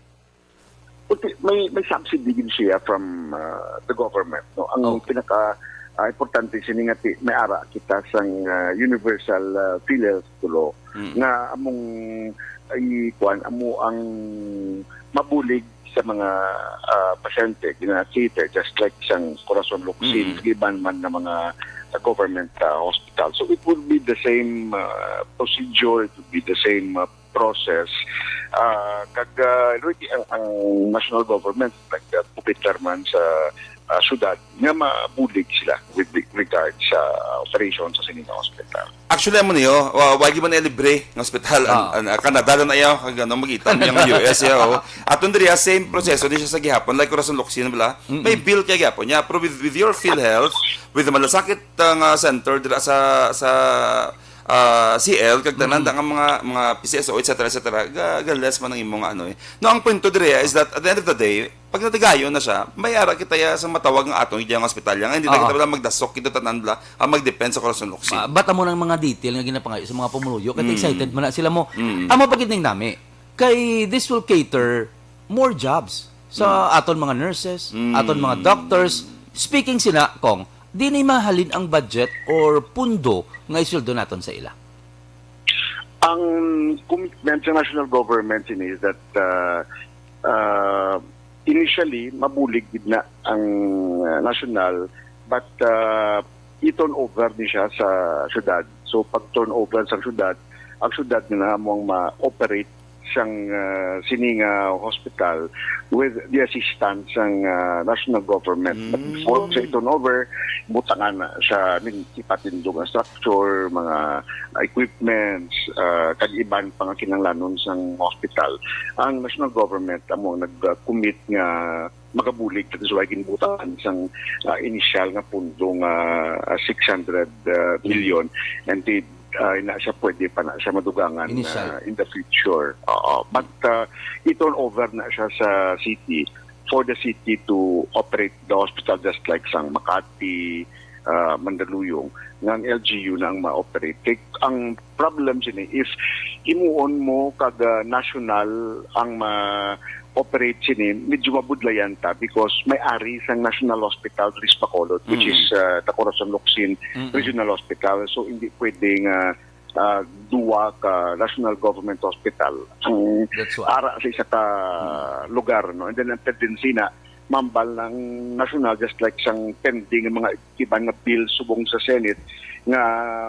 Okay, may, may subsidy din siya from, ah, the government, no? Ang Okay. pinaka, ah, importante sini nga ti-, may ara kita sang, ah, universal, ah, PhilHealth tulo Mm. nga among i-, kuwan, amo ang mabulig sa mga, ah, pasyente, gina-cater just like sang Corazon Luksin, Mm. iban man nga mga, ah, government, ah, hospital. So it would be the same, ah, procedure, it would be the same, ah, process. Ah, kag, ah, really, ang, ang national government nagpupiter man sa, ah, syudad nga mabulig sila with re-, regard sa operation sa sini nga hospital. Actually, amo niyo, wa-, wa gyud man libre nga hospital. An, Ah. an, ah, Canada lang na iya, kag ano, makita mo yung U S, iya, oh. Aton diri, ah, same proseso din siya sa gihapon, like Corazon Luksin, bala. Mm-mm. May bill kay gihapon niya, pero with, with your PhilHealth, with the Malasakit, ah, nga center dira sa, sa, ah, C L, kag tanan Mm-mm. da nga mga, mga P C S O, et cetera, et cetera, ga-, ga-less man ang imo nga ano, eh. No, ang punto diri, ah, is that at the end of the day, pag natigayon na siya, may ara kita ya sa matawag nga atong iya nga hospital, ya nga hindi na Oo. kita bala magdasok, kita tanan bala, ah, mag-depend sa Corazon Luksin. Ah, but amo nang mga detail nga ginapangayo sa mga pumuluyo, kay Mm. excited man na sila mo. Mm. Amo pa gid ning nami. Kay this will cater more jobs sa Mm. aton mga nurses, Mm. aton mga doctors. Speaking sina, Kong, di ni mahalin ang budget or pundo nga isweldo naton sa ila? Ang commitment sa national government sini is that, uh, uh, initially, mabulig gid na ang, uh, national, but, uh, i-turn over ni siya sa syudad. So, pag turn over sa syudad, ang syudad na mo ang ma-operate sang, uh, sini nga hospital with the assistance sang, uh, national government. But Mm. before sa i-turn over, butangan na siya ning ipatindog nga structure, mga equipments, uh, kag iban pa nga kinahanglanon sang hospital. Ang national government amo nag-commit nga magabulig, that is why ginbutangan sang, ah, initial nga pundo nga, ah, six hundred, ah, million, and di, ah, na siya pwede pa na siya madugangan, Initial. ah, in the future. Oo. But, ah, i-turn over na siya sa city for the city to operate the hospital just like sang Makati, ah, Mandaluyong, nga ang L G U na ang ma-operate. Kay ang problem sini, if himuon mo kag, ah, national ang ma-operate sini, medyo mabudlayan ta because may ari sang National Hospital diri sa Bacolod, which Mm. is, ah, the Corazon Locsin Mm-mm. Regional Hospital. So, hindi pwede nga, ah, duwa ka national government hospital ang That's why. ara sa isa ka Mm. lugar, no? And then, ang tendency na, mambal ng national, just like sang pending nga mga iban nga bill subong sa Senate nga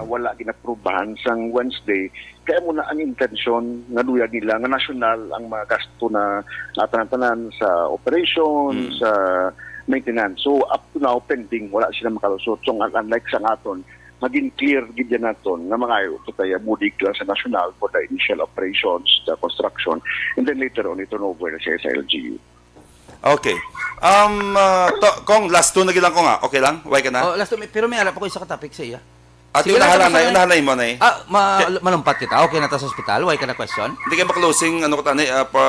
wala ginaprubahan sang Wednesday. Kaya mo na ang intensyon nga luyag nila nga national ang mga gasto na, ah, tanan-tanan sa operation, Mm. sa maintenance. So, up to now, pending, wala sila makalusot. So, un-, unlike sa aton, maging clear gid yan naton nga mangayo kita ya bulig lang sa national for the initial operations, the construction, and then later on, i-turn over na siya sa L G U. Okay. Um, ah, to, Kong, last two na gid lang ko nga. Okay lang? Way ka na? Oh, last two, may, pero may ara pa ko isa ka topic sa iya. At Sige yung lang, nahala tapos na, na yung lang. nahala mo na eh. Ah, ma-, Kaya malumpat kita. Okay na ta sa ospital. Way ka na question? Hindi kayo ma-closing, ano ko tani, ah, pa,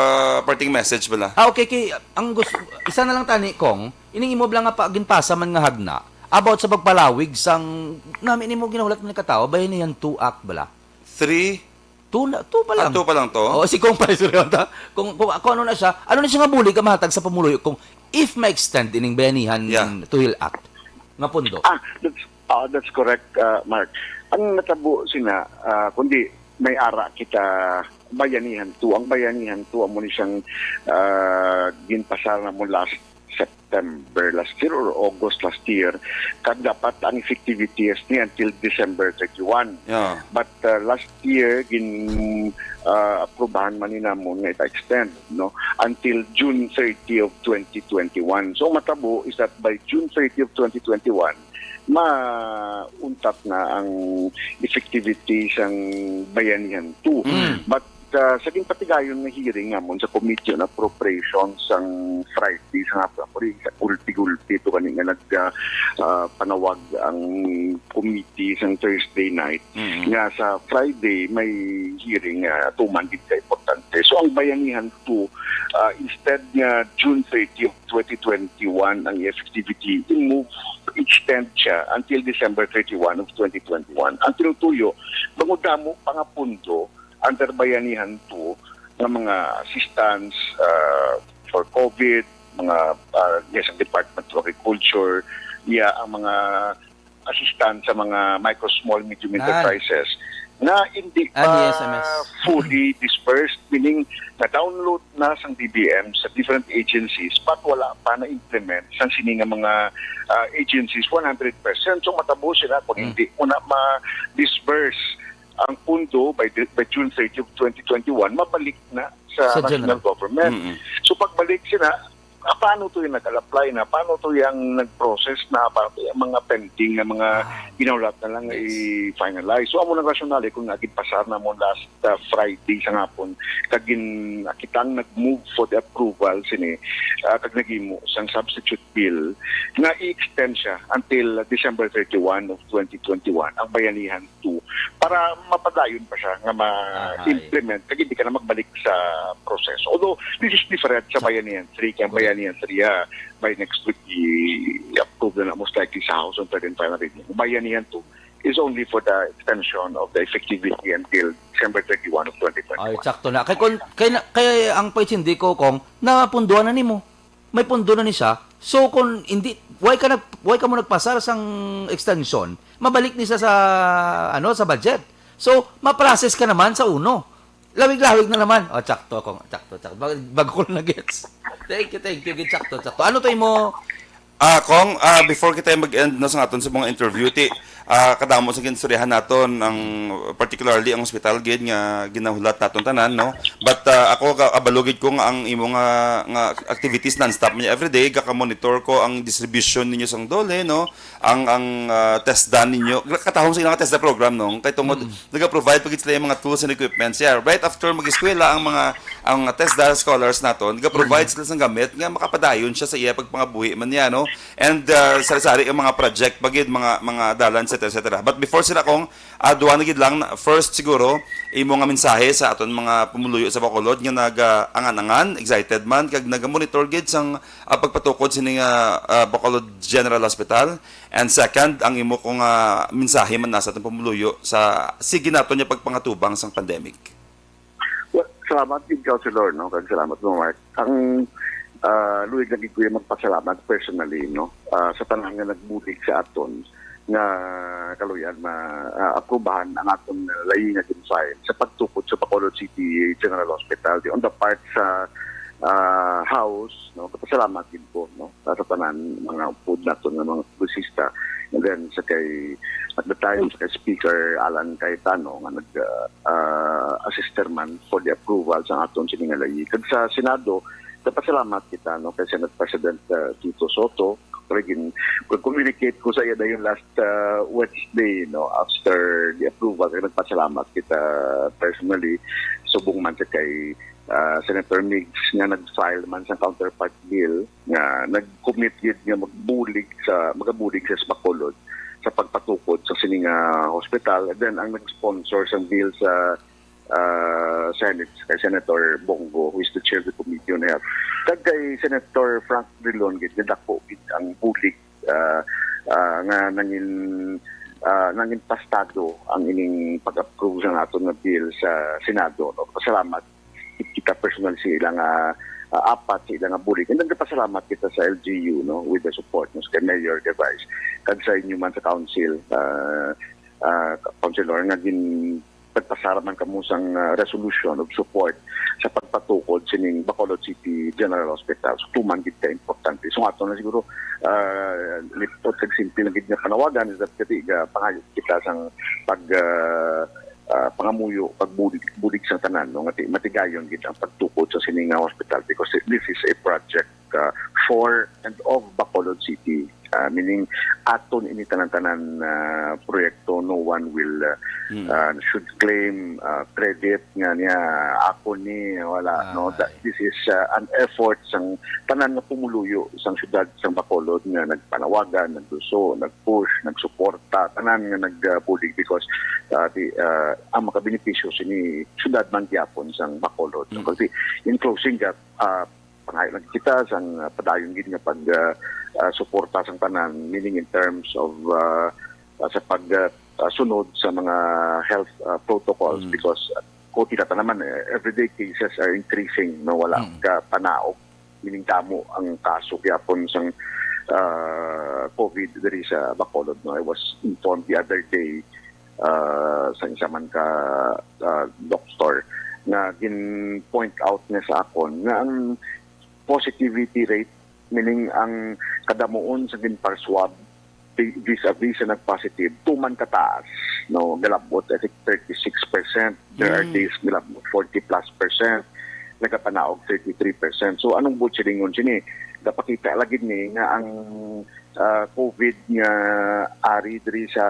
parting message bala. Ah, okay, kay, ang gusto, isa na lang tani, Kong, ining imo bala nga pa, ginpasa man nga hagna, about sa pagpalawig sang, nami nimo ginahulat man ni katawo, Bayanihan two Act bala? Three? Two na, two pa Ah, lang. two pa lang to? Oo, si Kong Vice Leon, ta-, kung, kung, kung ano na siya, ano na siya nga bulig ang mahatag sa pumuluyo kung if ma-extend ining Bayanihan Yeah. Tuhil Act nga pundo? Ah, that's, ah, that's correct, ah, Mark. Ang natabo sina, ah, kundi may ara kita Bayanihan two. Ang Bayanihan two, amo ni siyang, ah, ginpasar na mo last September. September last year or August last year, kag dapat ang effectivity ni until December thirty-one. Yeah. But uh, last year, gin uh, aprubahan man ni namon nga ipa-extend, no, until June thirty of twenty twenty-one. So matabo is that by June thirty of twenty twenty-one, mauntat na ang effectivity sang Bayanihan two. Mm. But uh, sa ginpatigayon nga hearing namon sa Committee on Appropriations sang Friday sa hapon, sa gulpi-gulpi to kani nga nag uh, uh, panawag ang committee sang Thursday night, mm-hmm, nga sa Friday may hearing nga uh, tuman gid ka importante. So ang Bayanihan two, uh, instead nga June thirty of twenty twenty-one ang effectivity, i-move, extend siya until December thirty-one of twenty twenty-one. Ang tinutuyo, bangod damo pa nga pundo under Bayanihan two nga mga assistance uh, for COVID, mga uh, yes, ang Department of Agriculture, iya ang mga assistance sa mga micro, small, medium enterprises na hindi pa fully dispersed, meaning na-download na sang D B M sa different agencies, but wala pa na-implement sang sini nga mga uh, agencies one hundred percent. So matabo sila kung mm, hindi mo na ma-disburse ang pundo by, by June thirty of twenty twenty-one, mabalik na sa, sa national government. Mm-mm. So pagbalik sila, ah, paano to yung nag-apply na? Paano to yung nag-process na? Paano to yung mga pending na mga ah, ginahulat na lang yes, i-finalize? So amo nang rasyonale kung naging pasar na mo last uh, Friday sa ngapon, kag gin, kitang nag-move for the approval sini, uh, kag nagimo sang substitute bill nga i-extend siya until December thirty-one of twenty twenty-one ang Bayanihan two para mapadayon pa siya nga ma-implement kag hindi ka na magbalik sa proseso. Although this is different sa Bayanihan three, kay ang Bayanihan three ah, by next week i-approve na, na most likely sa House on third and final reading. Bayanihan two is only for the extension of the effectivity until December thirty-one of twenty twenty-one. Ay, sakto na. Kay, kun, kay, na- kay ang point hindi ko, kung napunduan na nimo, may pundo na ni siya. So kung hindi, why ka nag, why ka mo nagpasar sang extension? Mabalik ni siya sa ano, sa budget. So ma-process ka naman sa uno. Lawig-lawig na naman. Oh, tsakto ako. Tsakto, tsakto. Bag, bago ko na gets. Thank you, thank you. Gid tsakto, tsakto. Ano to imo? Ah, Kong, ah, before kita mag-end na sa aton sa mga interview, ti, ah, kadamo sa ginstoryahan naton ang particularly ang hospital gid nga ginahulat naton tanan, no? But ah, ako ka abalo gid ko nga ang imo nga, nga activities non-stop man everyday, gaka-monitor ko ang distribution ninyo sang DOLE, no? Ang ang ah, TESDA ninyo. Gra- Katahong sa ilang TESDA program, no? Kay tungod nagaprovide pa gid sila yung mga tools and equipments. Yeah, right after mag-eskwela ang mga ang TESDA scholars naton, nagaprovide sila sang gamit nga makapadayon siya sa iya pagpangabuhi man niya, no? And uh, sari-sari ang mga project pa gid, mga mga dalan, et cetera, et cetera. But before sila, Kong, uh, duha na gid lang. First siguro, imo nga mensahe sa aton mga pumuluyo sa Bacolod nga naga-angan-angan, excited man kag naga-monitor gid sang uh, pagpatukod sini nga uh, Bacolod General Hospital. And second, ang imo kong uh, mensahe man na sa atong pumuluyo sa sige naton nga pagpangatubang sang pandemic. Well, salamat gid, Councilor, no? Kag salamat mo, Mark. Ang ah, luig lagi ko yung magpasalamat personally, no? Ah, sa tanan nga nagbulig sa aton nga kaluyan ma ah, aprubahan ang aton layi nga gin-file sa pagtukod sa Bacolod City General Hospital. Di on the part sa ah, House, no? Pasalamat gid ko, no? Sa tanan mga upod naton nga mga publisista. And then sa kay at the time sa kay Speaker Alan Cayetano nga nag ah, ah, assister man for the approval sa aton sini nga layi. Kag sa Senado, nagpasalamat kita, no, kay Senate President ah, Tito Soto. Kag gin-, communicate ko sa iya dayon last ah, Wednesday, no, after the approval. Kag nagpasalamat kita personally, subong man sa kay ah, Senator Migs nga nag-file man sa counterpart bill nga nag-commit gid nga magbulig sa magabulig sa Bacolod sa pagpatukod sa sini nga hospital. And then ang nag-sponsor sang bill sa ah, Senate kay Senator Bong Go, who is the chair of the Committee on Health. Kag kay Senator Frank Drilon gid nga dako gid ang bulig ah, ah, nga nangin ah, nangin pastado ang ining pag-approve sa naton nga bill sa Senado, no? Pasalamat kita personal sa ilang ah, ah, apat sa ilang bulig. And then pasalamat kita sa L G U, no, with the support, no, kay Mayor Gervais, kag sa inyo man sa council, ah, ah, councilor, nga gin nagpasara man kamo sang, ah, resolution of support sa pagpatukod sining Bacolod City General Hospital. So, tuman gid ka importante. So, ato na siguro, ah, lipot kag simple lang gid nga panawagan is that kati ga pangayo kita sang pag, ah, ah, pangamuyo, pagbulig, bulig sa tanan, no? Nga ti-, matigayon gid ang pagtukod sa sini nga hospital because this is a project, ah, for and of Bacolod City. Ah, meaning, aton ini tanan-tanan, ah, proyekto, no one will, ah, ah, should claim, ah, credit nga niya, "Ako ni," wala, no? That, this is, ah, an effort sang tanan nga pumuluyo sang syudad sang Bacolod nga nagpanawagan, nagluso, nag-push, nagsuporta, tanan nga nagbulig because, ah, di, ah, ang makabenepisyo sini syudad man gyapon sang Bacolod. No? Kasi in closing, that, ah, pangayo lang kita sang, ah, padayon gid nga pag, ah, ah, suporta sang tanan, meaning in terms of, ah, ah, sa pag, ah, ah, sunod sa mga health, ah, protocols because, ah, kung kita ta naman, eh, everyday cases are increasing, no, wala ka panaog, meaning damo ang kaso gyapon sang, ah, COVID diri sa Bacolod, no. I was informed the other day, ah, sa isa man ka, ah, doktor nga gin-point out niya sa akon nga ang positivity rate, meaning ang kadamuon sa gin-parswab vi-, vis-a-vis sa nag-positive, tuman kataas, no? Galabot, I think, thirty-six percent. There are days galabot forty plus percent. Nagapanaog thirty-three percent. So, anong buot silingon sini? Gapakita lagi ni nga ang, ah, COVID nga ari diri sa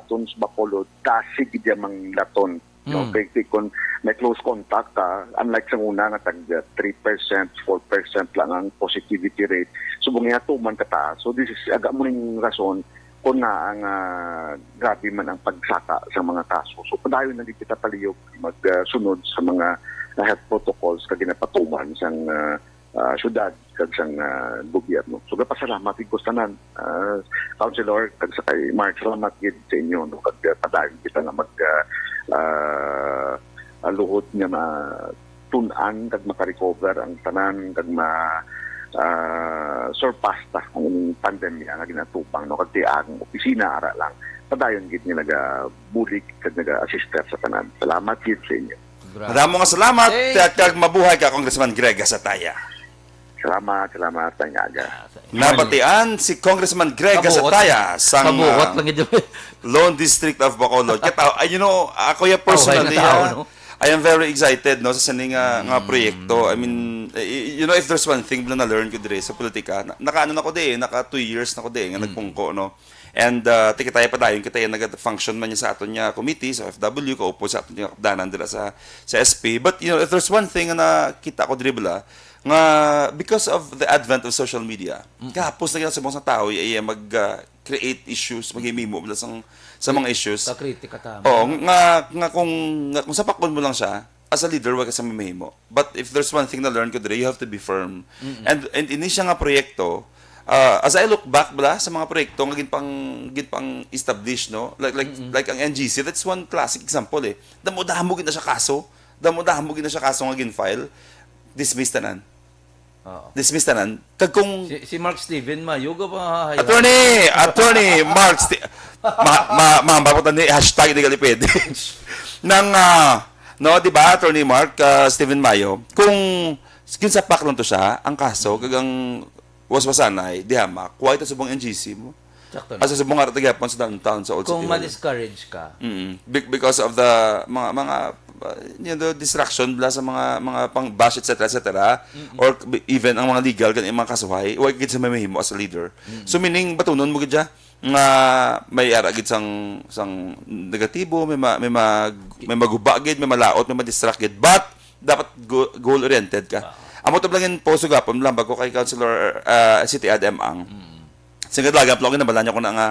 aton sa Bacolod, dasig gid ang laton. No, kay, kay kung may close contact ka, unlike sa una nga tag three percent, four percent lang ang positivity rate, subong niya tuman kataas. So, this is, aga mo ning rason kung na ang, ah, grabe man ang pagsaka sa mga kaso. So, padayon na gid kita palihog mag, ah, sunod sa mga, ah, health protocols nga ginapatuman sang, ah, ah, syudad kag sang, ah, gobyerno. So, gapasalamat gid ko sa tanan, ah, Councilor, kag sa kay Mark, salamat gid sa inyo, no, kag, ah, padayon kita nga mag, ah, ah, ah, luhod nga matun-an kag makarecover ang tanan kag ma, ah, surpass ta ang pandemya nga ginatubang, no, kag ti ang opisina ara lang padayon gid nga nagabulig kag naga-assister sa tanan. Salamat gid sa inyo. Madamo nga salamat, kag mabuhay ka, Congressman Greg Gasataya. Salamat, salamat, Tang Aga. Nabatian si Congressman Greg Gasataya sang, ah, Lone District of Bacolod. Kita, ah, you know, ako ya personally, ah, I am very excited, no, sa sini nga, nga proyekto. I mean, eh, you know, if there's one thing na na-learn ko diri sa politika, na, naka, ano na ko di, naka two years na ko di nga nagpungko, no. And, uh, ti kita ya padayon, kita ya naga-function man ya sa aton nga committee, sa F W, kaupod sa aton nga kapdanan dira sa, sa S P. But, you know, if there's one thing nga nakita ko diri bala, nga because of the advent of social media, kahapos na gid subong sang tawo iya mag, uh, create issues, maghimo bala sang, sa mga issues. Kakritika ta. Oo, nga, nga kung, nga kung sapakon mo lang siya, as a leader, wa ka sa mahimo. But if there's one thing na learn ko diri, you have to be firm. And, and ini siya nga proyekto, ah, as I look back bala sa mga proyekto nga ginpang, ginpang-establish, no? Like, like, like ang N G C, that's one classic example, eh. Damo-damo gid na siya kaso. Damo-damo gid na siya kaso nga gin-file. Dismiss tanan. Oo. Dismiss tanan. Kag kung Si, si Mark Steven Mayo, ga ba, hahay-, Attorney, Attorney Mark Ste-, ma, ma, ma, ma, ni hashtag hindi gali pwede. Nang, ah, no, di ba, Attorney Mark, ah, Steven Mayo, kung ginsapak lang to siya, ang kaso, kag ang waswasanay, di hamak, kuha ito subong N G C mo. Sakto na. Asa subong ara ta gihapon sa downtown, sa Old City Hall. Kung ma-discourage ka. Mm. Be-, because of the mga, mga, uh, you know, distraction bala sa mga, mga pang-bash, et cetera, et cetera. Or b-, even ang mga legal, kan mga kasuhay, wa gid sa may mahimo as a leader. So, meaning, batunon mo gid siya nga may ara gid sang, sang negatibo, may ma-, may mag-, may maguba gid, may malaot, may ma-distract gid. But, dapat go-, goal-oriented ka. Amo to lang yung post gapon lang bago kay Councilor, uh, City Ad M ang. Sing kadalagan, pero ginabalaan niya ko na nga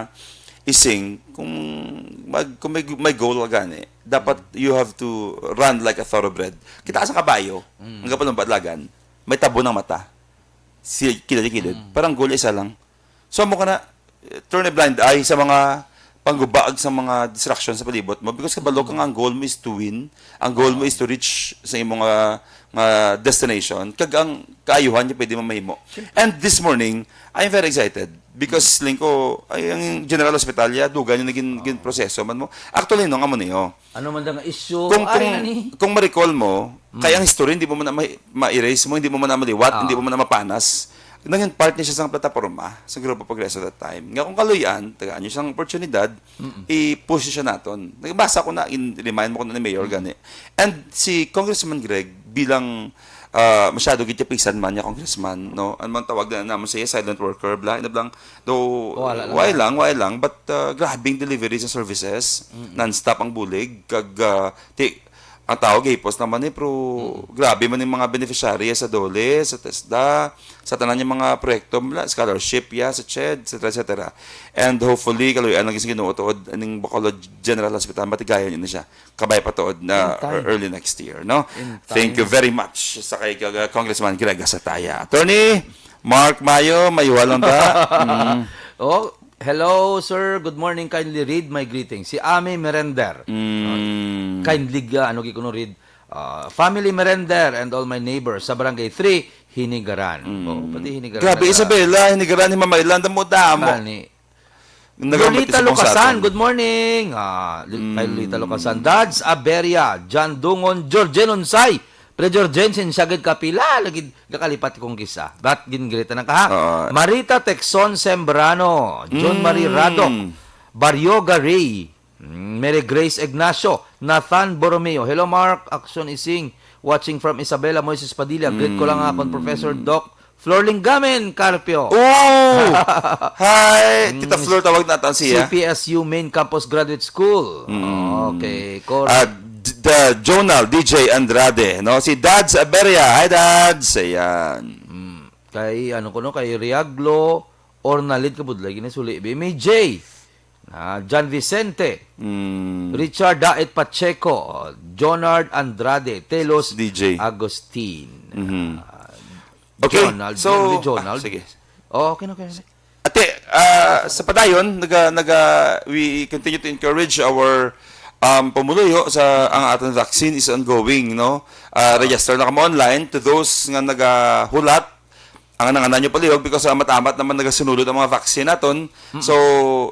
ising, kung mag-, kung may, may goal ka gani, dapat you have to run like a thoroughbred. Kita sa kabayo, ang kapalumba dalagan, may tabo ng mata. Si kilid-kilid. Parang goal isa lang. So, amo ka na, eh, turn a blind eye sa mga panggubaag sa mga distraction sa palibot mo, because kabalo ka nga ang goal mo is to win, ang goal mo is to reach sa imong nga, nga destination, kag ang kaayuhan niya pwede mo mahimo. And this morning, I'm very excited because lingko ay ang General Hospital ya dugan yung naging, naging proseso man mo. Actually, no, amo niyo. Ano man da nga issue? Kung, Ari kung, na ni. Kung ma-recall mo, Mm. kaya ang history, hindi mo man na ma-, ma-erase mo, hindi mo man na maliwat, Ah. hindi mo man na mapanas. Naging part niya siya sa plataporma, sa Grupo Progreso that time. Nga kung kaluyan, tagaan niyo siyang oportunidad, Mm-mm. i-push siya naton. Nagbasa ko na, in, remind mo ko na ni Mayor Mm. gani. And si Congressman Greg, bilang, ah, masyado gid kapisan man niya, Congressman, no? Ano man tawag na naman siya, silent worker, bla, ina blang, though, Wala lang. why lang, why lang, but, ah, grabing delivery sa services, Mm-mm. non-stop ang bulig, kag, ah, ti, ang tao gahipos naman eh, pero Mm. grabe man yung mga beneficiary sa DOLE, sa TESDA, sa tanan yung mga proyekto, mula, scholarship, ya, sa CHED, et cetera, et cetera. And hopefully, kaluyan lagi sa Ginoo tuod, aning Bacolod General Hospital, matigayon yun siya. Kabay pa tuod na In time. ear-, early next year, no? In Thank you time. very much sa kay, uh, Congressman Greg Gasataya. Attorney Mark Mayo, mayuha lang ta. Mm. Oh, hello, sir. Good morning. Kindly read my greetings. Si Ami Merender. Mm. Kindly, uh, ano, gikuno read. Uh, family Merender and all my neighbors sa Barangay three, Hinigaran. Mm. Oh, pati Hinigaran Grabe, naga- Isabela, Hinigaran, Himamaylan, damo-damo. Kani. Nagamatay Lolita sa Lucasan, bangsa. Good morning. Ah, Lu-, kay Mm. Lolita Lucasan. Dads Aberia, John Dungon, Georgine Unsay. Pre Georgine, sinsya gid ka pila, lagi gakalipat kong kisa. But gin-greet na ka, ha? Oo. Marita Texon Sembrano, John Marie Mm. Rado, Barrio Garay, mm, Mary Grace Ignacio, Nathan Borromeo. Hello, Mark. Action Ising, watching from Isabela, Moises Padilla. Greet ko lang ang akon Mm. Professor Doc Flor Linggamen Carpio. Oh! Hi! Mm, Tita Flor, tawag natin siya. C P S U Main Campus Graduate School. Mm. Okay, Cor- Ah, d-, the Jonal, D J Andrade, no? Si Dads Aberia. Hi, Dads. Ayan. Mm. Kay, ano ko, no? Kay Riaglo, Ornalid Kabudlay, ginasuli, B M J. Ah, John Vicente. Mm. Richard Daet Pacheco, Jonard Andrade, Telos D J. Agustin. Mhm. Ah, Okay, Jonald, so, Jonald, ah, Jonald. Sige. Oh, okay na, okay na. Ate, ah, sa padayon, naga, naga, we continue to encourage our, um, pumuluyo sa ang aton vaccine is ongoing, no? Ah, register na kamo online. To those nga nagahulat, ang nanganan nyo palihog because amat-amat naman nagasunulod ang mga vaccine naton. Mm. So,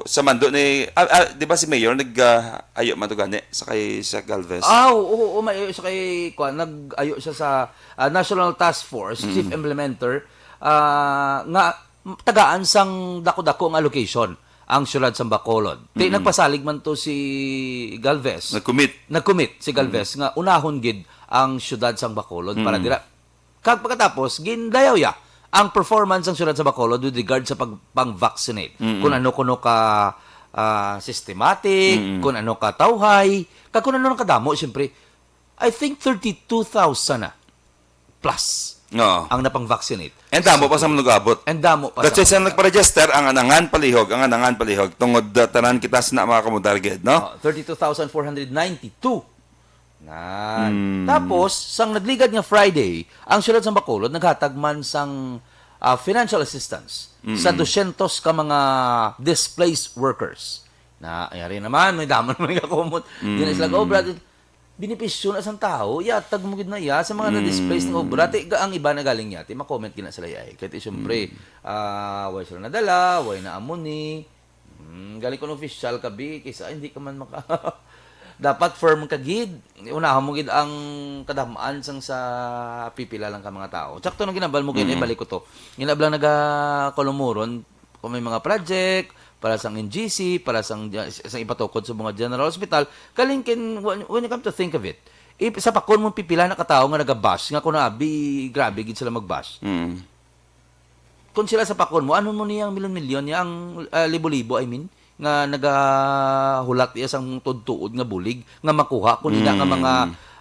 sa mando ni, ah, ah, di ba si Mayor nag, ah, ayo man to gani sa kay sa Galvez? Ah, oo, oo, may, sa kay, kuwan, nag-ayo siya sa, ah, National Task Force, Mm. Chief Implementer, ah, nga tagaan sang dako-dako nga allocation ang siyudad sang Bacolod. Ti Mm. nagpasalig man to si Galvez. Nag-commit. Nag-commit si Galvez Mm. nga unahon gid ang siyudad sang Bacolod para Mm. dira. Kag pagkatapos, gindayaw ya ang performance sang siyudad sa Bacolod with regard sa pag-, pang-vaccinate. Mm-mm. Kung ano kuno ka, ah, systematic, Mm-mm. kung ano ka tawhay, kag kung ano nang kadamo, siyempre. I think thirty-two thousand na plus Oo. ang napang-vaccinate. And damo pa sa manugabot. And damo pa That's sa why sa manugabot. nagpa-register ang anangan palihog, ang anangan palihog. Tungod, uh, tanan kita sa na mga kamudar gid, no? Oh, thirty-two thousand four hundred ninety-two. Nan. Hmm. Tapos, sang nagligad nga Friday, ang siyudad sang Bacolod naghatag man sang, ah, financial assistance sa Mm-mm. dosyentos ka mga displaced workers. Na, yari naman, may damo naman nga kumot. Di na sila Mm. kaobra. Benepisyo na sang tao, yatag mo gid na iya sa mga Mm. na-displaced nga obra. Ti, ga-, ang iba na galing niya, ti, ma-comment gid na sila, yay. Kaya, ti, siyempre, Mm. ah, way sila nadala, way na amo ni. Mm, galing kung official ka, bi, kaysa hindi ka man maka-, dapat firm ka gid. Unahan mo gid ang kadam-an sang sa pipila lang ka mga tao. Sakto nang ginabal mo gid, Mm. balik ko to. Ginablang naga Kolumuron, kung may mga project, para sang N G C, para sang, sang ipatukod sa mga General Hospital, kaling kin-, when, when you come to think of it, if, sa pakon mo pipila na katawo nga nagabash, nga kung naabi, grabe gid sila magbash. Mm. Kung sila sa pakon mo, ano mo niya ang milyon-milyon niya, ang, ah, libo-libo, I mean, nga nagahulat iya sang tuod-tuod nga bulig, nga makuha kung ina nga Mm. mga,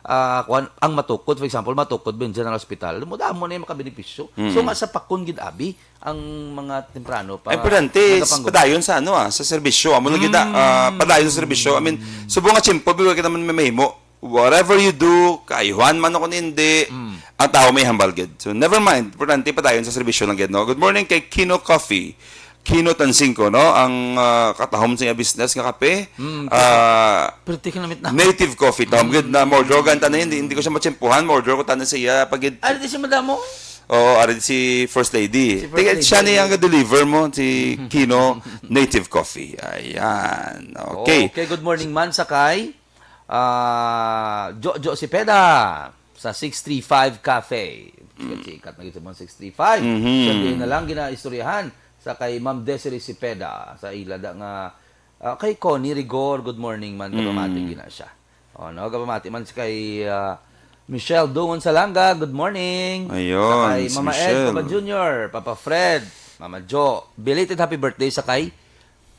ah, kuwan, ang matukod, for example, matukod ba yung General Hospital, mo damo na yung makabenepisyo. So, Mm. nga sa pakon gid abi, ang mga temprano pa Ay, importante, nagapangguba. padayon sa ano, ah, sa serbisyo. Amo lang gid, ah, Mm. padayon sa serbisyo. I mean, subong nga tiyempo, bigo ka naman may mahimo. Whatever you do, kaayuhan man o kung hindi, Mm. ang tao may hambal gid. So, never mind. Importante, padayon sa serbisyo lang gid, no? Good morning kay Kino Coffee. Kino Tansingko, no? Ang, ah, katahom sa iya business nga kape. Mm, ah, Pretty ka namit na. Native coffee. Tahom gid na, ma-order ko gani tani, hindi, hindi ko siya matsimpuhan. Ma-order ko tani sa iya pagid. Ari di si madamo? Oo, ari si First Lady. Si First Tiga, Lady. Siya ni ang deliver mo, si Kino Native Coffee. Ayan. Okay. Okay, good morning man sa kay, ah, Jojo Cepeda sa six three five Cafe. Chika-chika na gid sa mga six three five. Mhm. Sabi na lang, ginaistoryahan sa kay Ma'am Desiree Cepeda sa ila da nga, ah, kay Connie Rigor, good morning man, kapamati Mm. gina siya. Oh, no, kapamati man sa kay, ah, Michelle Dungon Salanga, good morning. Ayun, Sa kay si Mama Ed, Michelle. Papa Junior, Papa Fred, Mama Jo. Belated happy birthday sa kay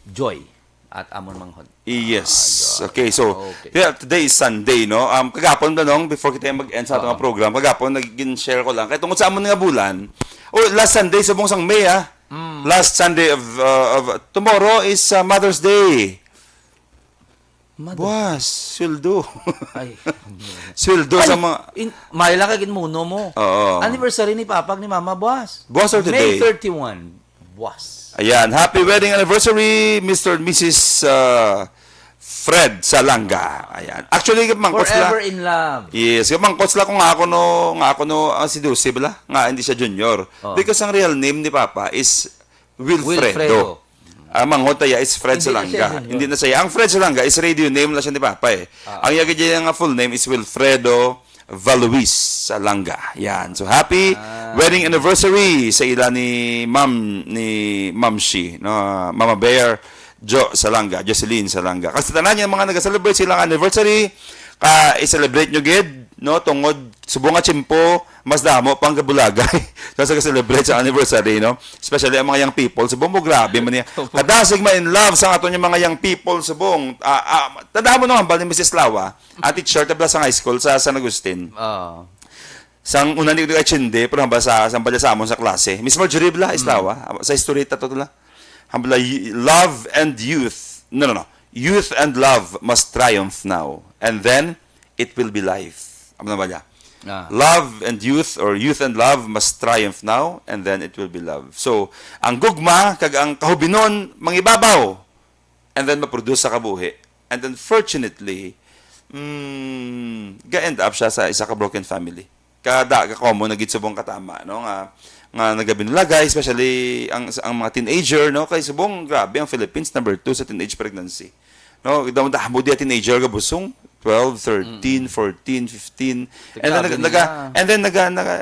Joy at Amon Manghon. Yes. Ah, Joy. Okay, so, Okay. yeah, today is Sunday, no? Um, kagapon ba, nong, before kita mag-end sa atong Oo. program, kagapon, nag-share ko lang. Kaya tungkol sa amon nga bulan, oh, last Sunday, subong sang May, ah. Mm. Last Sunday of, uh, of, tomorrow is, uh, Mother's Day. Mother's Buwas, sweldo. Ay. Sweldo Ay, sa mga in-, may lang kag inmuno mo. Oo. Anniversary ni Papa ni Mama buwas. Buwas or May today? thirty-one. Buwas. Ayan, happy wedding anniversary, Mister and Missus, uh, Fred Salanga. Ayan. Actually, mangkot sila. Forever in love. Yes, mangkot sila kung ako no, nga ako no, ah, si Dulce bala, nga hindi siya junior. Oh. Because ang real name ni Papa is Wilfredo. Wilfredo. Ang manghod ta iya is Fred Hindi na siya Salanga. junior. Hindi na siya. Ang Fred Salanga is radio name lang siya ni Papa eh. Ah. Ang iya gid nga full name is Wilfredo Valuis Salanga. Yan. So, happy Ah. wedding anniversary sa ila ni Ma'am, ni Ma'am Shi, no? Mama Bear, Jo Salanga, Jocelyn Salanga. Kasi tanan yung mga nag-celebrate silang anniversary, ka i-celebrate nyo gid, no? Tungod subong nga tiyempo, mas damo pang kabulagay sa, sa celebrate sa anniversary, no? Especially ang mga young people. Subong mo, grabe man niya. Kadasig ma in love sa aton yung mga young people, subong. Ah, ah, tanda mo no, hambal ni Missus Lawa, ang teacher tabla sa high school sa San Agustin. Ah. Sang una ni ko kay Chinde, pero hambal sa, sa hambal sa amon sa klase. Miss Marjorie bla, Mm. Islawa, sa history ta to la. Hambal la, y-, love and youth. No, no, no. Youth and love must triumph now. And then, it will be life. Amo na ba niya? Ah. Love and youth, or youth and love must triumph now, and then it will be love. So, ang gugma kag ang kahubinon mangibabaw, and then maproduce sa kabuhi. And unfortunately, mm, ga-end up siya sa isa ka broken family. Kada ka common na gid subong katama, no, nga, nga nagabinulagay, especially ang, ang mga teenager, no, kay subong grabe ang Philippines, number two sa teenage pregnancy. No, damo, damo diya teenager gabusong, twelve, thirteen, Mm. fourteen, fifteen. And then, Grabe naga, nila. naga, and then naga, naga,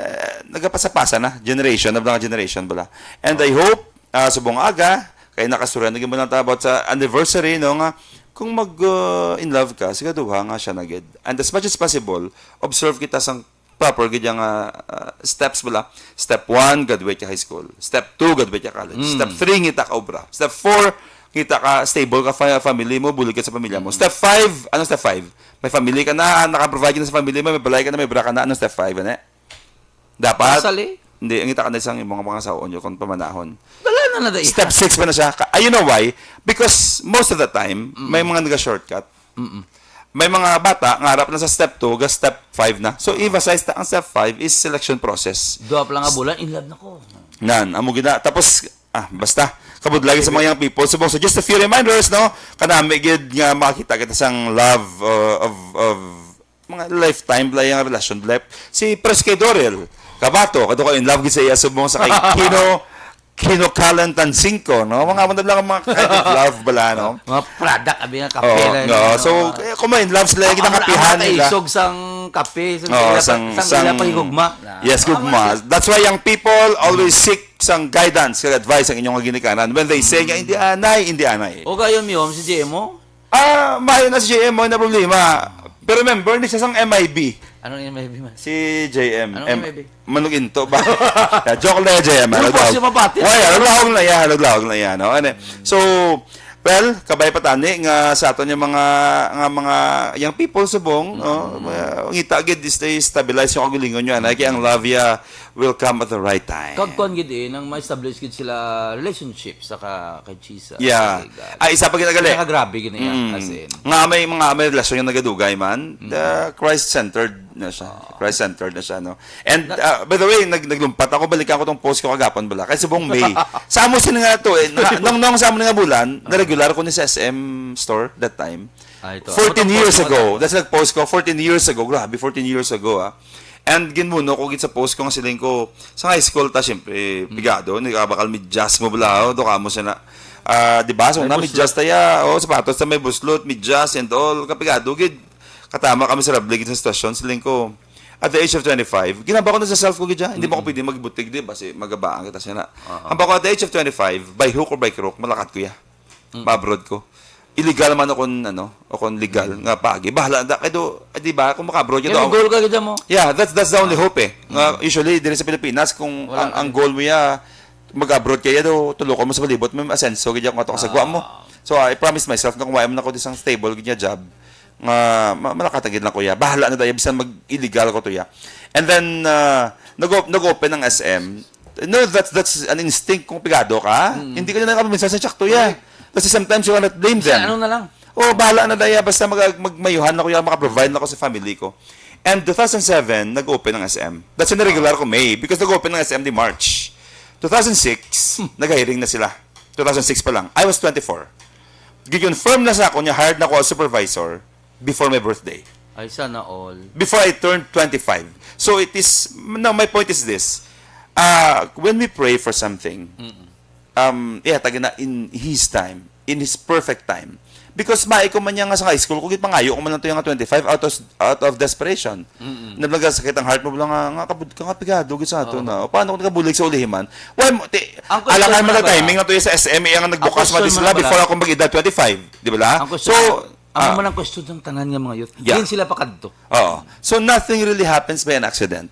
nagapasa-pasa na, generation, na generation bala. And I Oo. hope, ah, subong aga, kay nakasura na gyud mo lang ta about sa anniversary, no, nga kung mag, uh, in love ka, siguraduha nga siya na gid. And as much as possible, observe kita sang proper gid yang, ah, ah, steps bala. Step one, graduate ka high school. Step two, graduate ka college. Mm. Step three, ngita ka obra. Step four, ngita ka stable ka fa-, family mo, bulig ka sa pamilya mo. Mm. Step five, ano step five? May family ka na, nakaprovide ka na sa family mo, may balay ka na, may bra ka na, ano step five, ano? Dapat, Kasali? hindi, ngita ka na sang imong mga asawa nyo kung pamanahon. Dala na na, dai. Step six pa na siya. Ka-, ah, you know why? Because most of the time, Mm. may mga naga-shortcut. Mm-mm. May mga bata nga harap na sa step two, ga step five na. So, emphasize ta ang step five is selection process. Duha pa lang nga bulan, in love na ko. Nan, amo gid na. Tapos, ah, basta, kabudlay sa mga young people. Subong, so just a few reminders, no? Kanami gid nga makakita kita sang love, uh, of, of mga lifetime pala yung relasyon, life. Si Pres kay Dorel Kabato, kadto ko in love gid sa iya, subong sa kay Kino, Kino Kalan Tansingko, no? Mga, mga lang ang mga kind of love bala, no? Mga product, abi nga kape Oo, lang, no. ano. So, eh, kung ma-in love sila, Ang, ang, ginakapihan ang nila. Isog sang kape, sang Oo, ila pa, sang, sang sang ila pa higugma. Yes, Ang gugma. mga That's why young people always seek sang guidance kag advice ang inyong ginikanan. When they say nga, Mm. "Hindi anay, hindi anay." O kayo, Miyom, si J M mo? Ah, maayo na si J M, wala na problema. Pero remember, hindi siya sang M I B. Anong M I B man? Si J M. Anong M-, M I B? Manug Into ba? Yeah, joke lang, J M. Ano Uy, daw? Boss, yung mabati. Wala, halog-lahog na yan, halog-lahog na yan, no? Ano, so, well, kabay pa tani nga sa aton yung mga, nga mga young people subong, no? Mm. Mga ngita gid, stay stabilize yung kaugalingon nyo, anay, kay ang love ya, will come at the right time. Kag kuan gid eh, nang ma-establish gid sila relationship sa ka, kay Jesus. Yeah. Kay God. Ay, isa pa ginagali. Pinakagrabe gid niya, Mm. as in. Nga may mga may relasyon nga nagadugay man, the Christ-centered na siya. Christ-centered na siya, no? And uh, by the way, nag naglumpat ako, balikan ko tong post ko kagapon bala. Kay subong May. Sa amo sini nga to eh. Nga, nung nung sa amo nga bulan, na-regular ko ni sa S M store that time. Ah, ito. fourteen Ano to, years ano ago. to? That's nag-post ko. fourteen years ago. Grabe, fourteen years ago, ah. And ginmuno ko gid sa post ko nga siling ko, sa high school ta, syempre, pigado, ni bakal medyas mo bala, oh, do kamo siya na. Ah, di ba? So, May na buslot. Medyas ta ya, oh, sapatos ta may buslot, medyas and all, kapigado gid. Katama kami sa rabli gid sa stasyon, siling ko. At the age of twenty-five, ginaba ko na sa self ko gid ya. Hindi mo ko pwede magbutig di basi magabaan kita siya na. Hamba ko at the age of twenty-five, by hook or by crook, malakat ko ya. Ma-abroad ko. Illegal man ako, ano, ako legal nga pagi. Bahala na kay do, eh, di ba? Kung maka-abroad ka Kaya do. may goal ka gid mo. Yeah, that's that's the only hope eh. Nga usually diri sa Pilipinas kung Wala ang, ka ang goal mo ya mag-abroad kaya do, tulukon mo sa palibot, may asenso gid ako nga to kasagwa mo. So I promised myself nga kung wala man ako isang stable gid nga job nga ma- malakatan gid lang ko ya. Bahala na daya bisan mag-illegal ko to ya. And then uh, nag nag-open ang S M. No, that's that's an instinct kung pigado ka. Hindi ka na nakaminsan sa tsakto ya. Kasi sometimes you cannot blame them. Ano na lang. Oh, bahala na daya basta mag magmayuhan ako ya, maka-provide na ako sa family ko. And two thousand seven, nag-open ang S M. That's when regular ko May because nag-open ang S M di March. two thousand six, nag-hiring na sila. two thousand six pa lang. I was twenty-four. Gi-confirm na sa ako niya hired na ako as supervisor before my birthday. Ay, sana all. Before I turned twenty-five. So it is, no, my point is this. Uh, when we pray for something, um, ihatag na in His time, in His perfect time. Because maay ko man niya nga sa high school, kung gipangayo ko man lang to yung nga twenty-five out of, out of desperation. Nablaga sakit ang heart mo, bala nga, nga kabud ka nga pigado gid sa ato na. O, paano kung nakabulig sa ulihiman? Why mo, ti, Ang question alangan mo man na ang ba? timing na to sa S M A ang nagbukas Ang question man mo sila na ba? Before ako mag-edad twenty-five, di ba? Ang question, So, ang ah, man ang question ng tanan nga mga youth. Yeah. Diin sila pakadto. Oo. So nothing really happens by an accident.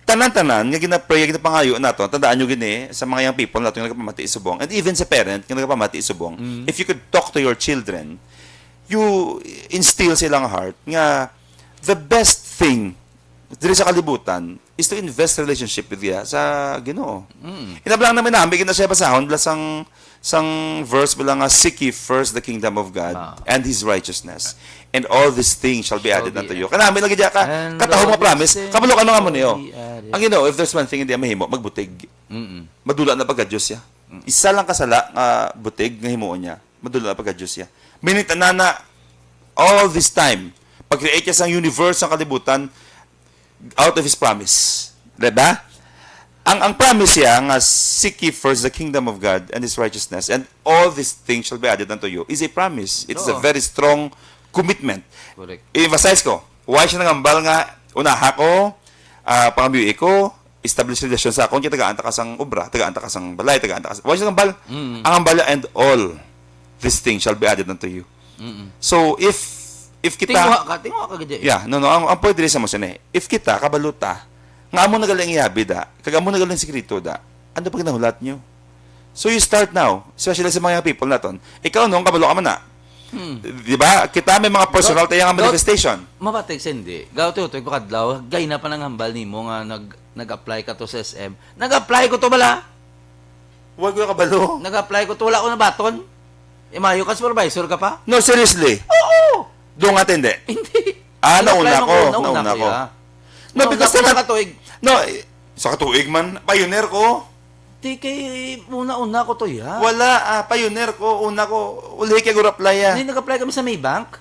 Tanan-tanan nga gina-pray, nga ginapangayo nato, tandaan nyo gini sa mga young people nato nga nagapamati subong, and even sa parent nga nagapamati subong, if you could talk to your children, you instill sa ilang heart nga the best thing diri sa kalibutan is to invest relationship with, yeah, sa Ginoo. Inablang namin namin gina siya basahon bala sang sang verse bala nga, "Seek ye first the kingdom of God Ah. and His righteousness, and all these things shall be Shall added be unto you." added. Kanami lagi diya ka, And katahom all nga promise, these things kabalo ka nga mo niyo. shall be added. Ang Ginoo, if there's one thing hindi mahimuot, magbutig. Mm-mm. Madula na pagka-Diyos siya. Isa lang ka sala nga butig nga himuon niya. Madula na pagka-Diyos siya. Meaning, tanan na, all this time, pag-create niya sa universe, ang kalibutan, out of His promise. Diba? Ang, ang promise siya nga, "Seek ye first the kingdom of God and His righteousness, and all these things shall be added unto you," is a promise. It is a Oo. Very strong commitment. Correct. I-emphasize ko, why siya nangambal nga, "Unaha ko, ah, pangabiyui ko, establish relasyon sa akon, kay tagaan ta ka sang obra, tagaan ta ka sang balay, tagaan ta ka sang," why siya nangambal? Ang hambal niya, "And all these things shall be added unto you." So, if if kita Tinguha ka, tinguha ka gid. Yeah, no, no. Ang, ang point diri sa mo sini, if kita, kabalo ta, nga amo na gali ang iyabi da, kag amo na gali ang sikreto da, ano pa ginahulat nyo? So you start now, especially sa mga young people naton. Ikaw, no, ang kabalo ka man na. Di ba? Kita may mga personal tayo nga Dot- manifestation. Mabatik sa hindi. Gaw to, to, kadlaw, gay na pa nang hambal nimo nga nag, nag-apply ka to sa S M. Nag-apply ko to bala. Huwag ko kabalo. Nag-apply ko to, wala ko nabaton. Imayo ka, supervisor ka pa? No, seriously. Oo! Doon nga hindi. Hindi. Ah, Nag-apply nauna man ko. Nauna Nauna ko, ko. ah. No, Nauna because ko, naman, nakatuig. No, eh, sa katuig man, pioneer ko. Di kay, una-una ko to, ya. Wala, ah, pioneer ko. Una ko, uli kay Gurap Laya. Hindi, nag-apply kami sa Maybank.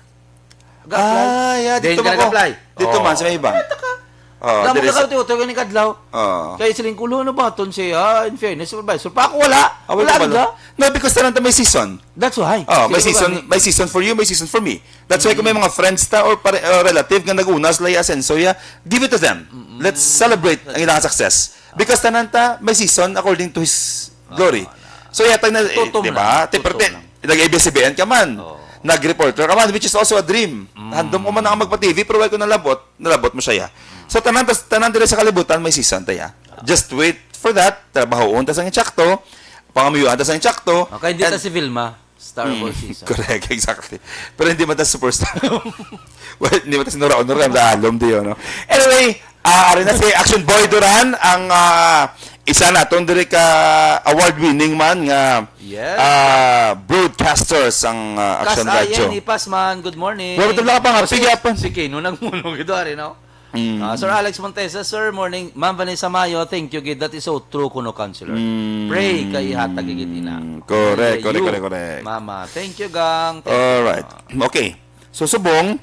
Nag-apply. Ah, yeah, Then dito ka man ko. nag-apply. Dito Oh. man sa Maybank. Wala ta ka. Oh, Damo diri ka sa- ka, tiyo, tiyo, ni Kadlaw. Oh. Kaya siling ko, "Lo, ano ba ton siya? In fairness, supervisor." Pa ako wala. Ah, wala Wala ka ba, ka. no? No, because tanan ta may season. That's why. Oh, may Sila season, ba ni- may season for you, may season for me. That's why kung may mga friends ta or pare, uh, relative nga nag-una sila asenso ya, give it to them. Let's celebrate ang ilang success. Because tanan ta may season according to His glory. So, yata na, eh, Tutom di ba? lang. Te, Tutom parte, lang. nag-A B S C B N ka man. Oo. Nag-reporter ka man, which is also a dream. Handom ko man nga magpa-T V, pero wala ko nalabot, nalabot mo siya, ya. So, tanan, tas- tanan diri sa kalibutan, may season ta, ya. Just wait for that. Trabahoon ta sang insakto, pangamuyuan ta sang insakto. Okay, hindi And- ta si Vilma. Star of all season. Correct, exactly. Pero hindi man ta superstar. Well, hindi man ta si Nora Honor, kaya alom di yun, no? Anyway, Ah, ari na si Action Boy Duran, ang, ah, isa naton diri ka award-winning man nga, Yes. ah, broadcaster sang, ah, Action Kas-ayan, Radio. Hipas man, good morning. Wala, wala pa nga, O, si, sige, apa? Si Kino nagmuno gid ari, no? Mm. Ah, Sir Alex Montesa, "Sir, morning." Ma'am Vanessa Mayo, "Thank you gid. That is so true kuno, counselor." Mm. Pray kay ihatag gid ina. Correct, Ay, correct, you. Correct, correct. Mama, thank you, gang. Thank you, Alright. Mama. Okay. So, subong,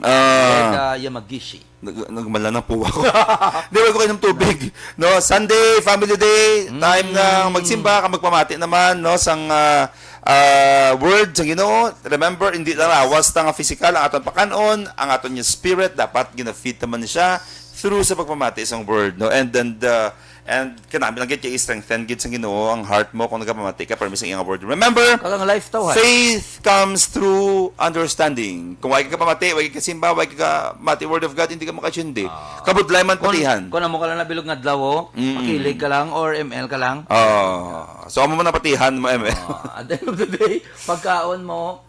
ah, Red, ah, Yamagishi. Nag-, nagmala na po ako. Di ba ko kainom tubig? No, Sunday, family day, time Mm. na magsimba, ka magpamati naman, no, sang, ah, ah, word sang Ginoo. Remember, hindi lang lawas ta nga physical ang aton pakan-on, ang aton nga spirit dapat gina-feed naman siya through sa pagpamati sang word, no. And then the, and kanami lang gid kay strengthen gid sang Ginoo ang heart mo kung nagapamati ka permi sa iyang word. Remember, Kag ang life tawhay. Faith comes through understanding. Kung wa ka pamati, wa ka simba, wa ka mati word of God, hindi ka makasindi. Ah. Kabudlay man Kung, patihan. Kung amo ka lang nabilog nga adlaw, oh, Mm. makilig ka lang or M L ka lang. Ah. So, amo man ang patihan mo, M L. Ah, at the end of the day, pagkaon mo,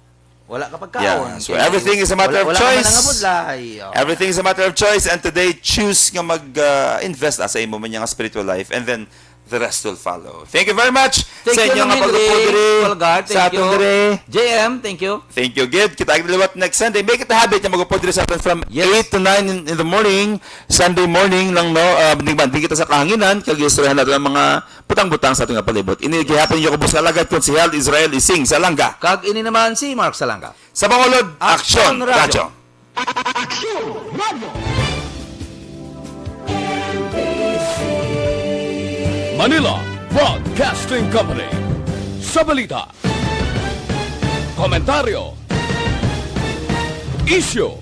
wala ka pagkaon. Yeah. So, Kaya everything is a matter wala, of wala ka man choice. Nangabudlay. Oh. Everything is a matter of choice, and today, choose nga mag, uh, invest sa imo man nga spiritual life, and then the rest will follow. Thank you very much Thank sa you, inyo Mang nga pag-upod Henry diri Walgar. Sa Thank aton you. Diri. J M, thank you. Thank you, gid. Kita ang liwat next Sunday. Make it a habit nga mag-upod diri sa aton from Yes. eight to nine in, in the morning, Sunday morning lang, no? Ah, di ba, di kita sa kahanginan, kag istoryahan natin ang mga butang-butang sa ating palibot. Ini Yes. gihapon niyo ko, Boss Alagad, Konsehal Israel Ising Salanga. Kag ini naman si Mark Salanga. Sa Bacolod, Action Action Radio. Radio. Action Radio. Manila Broadcasting Company. Sa balita, komentaryo, isyu,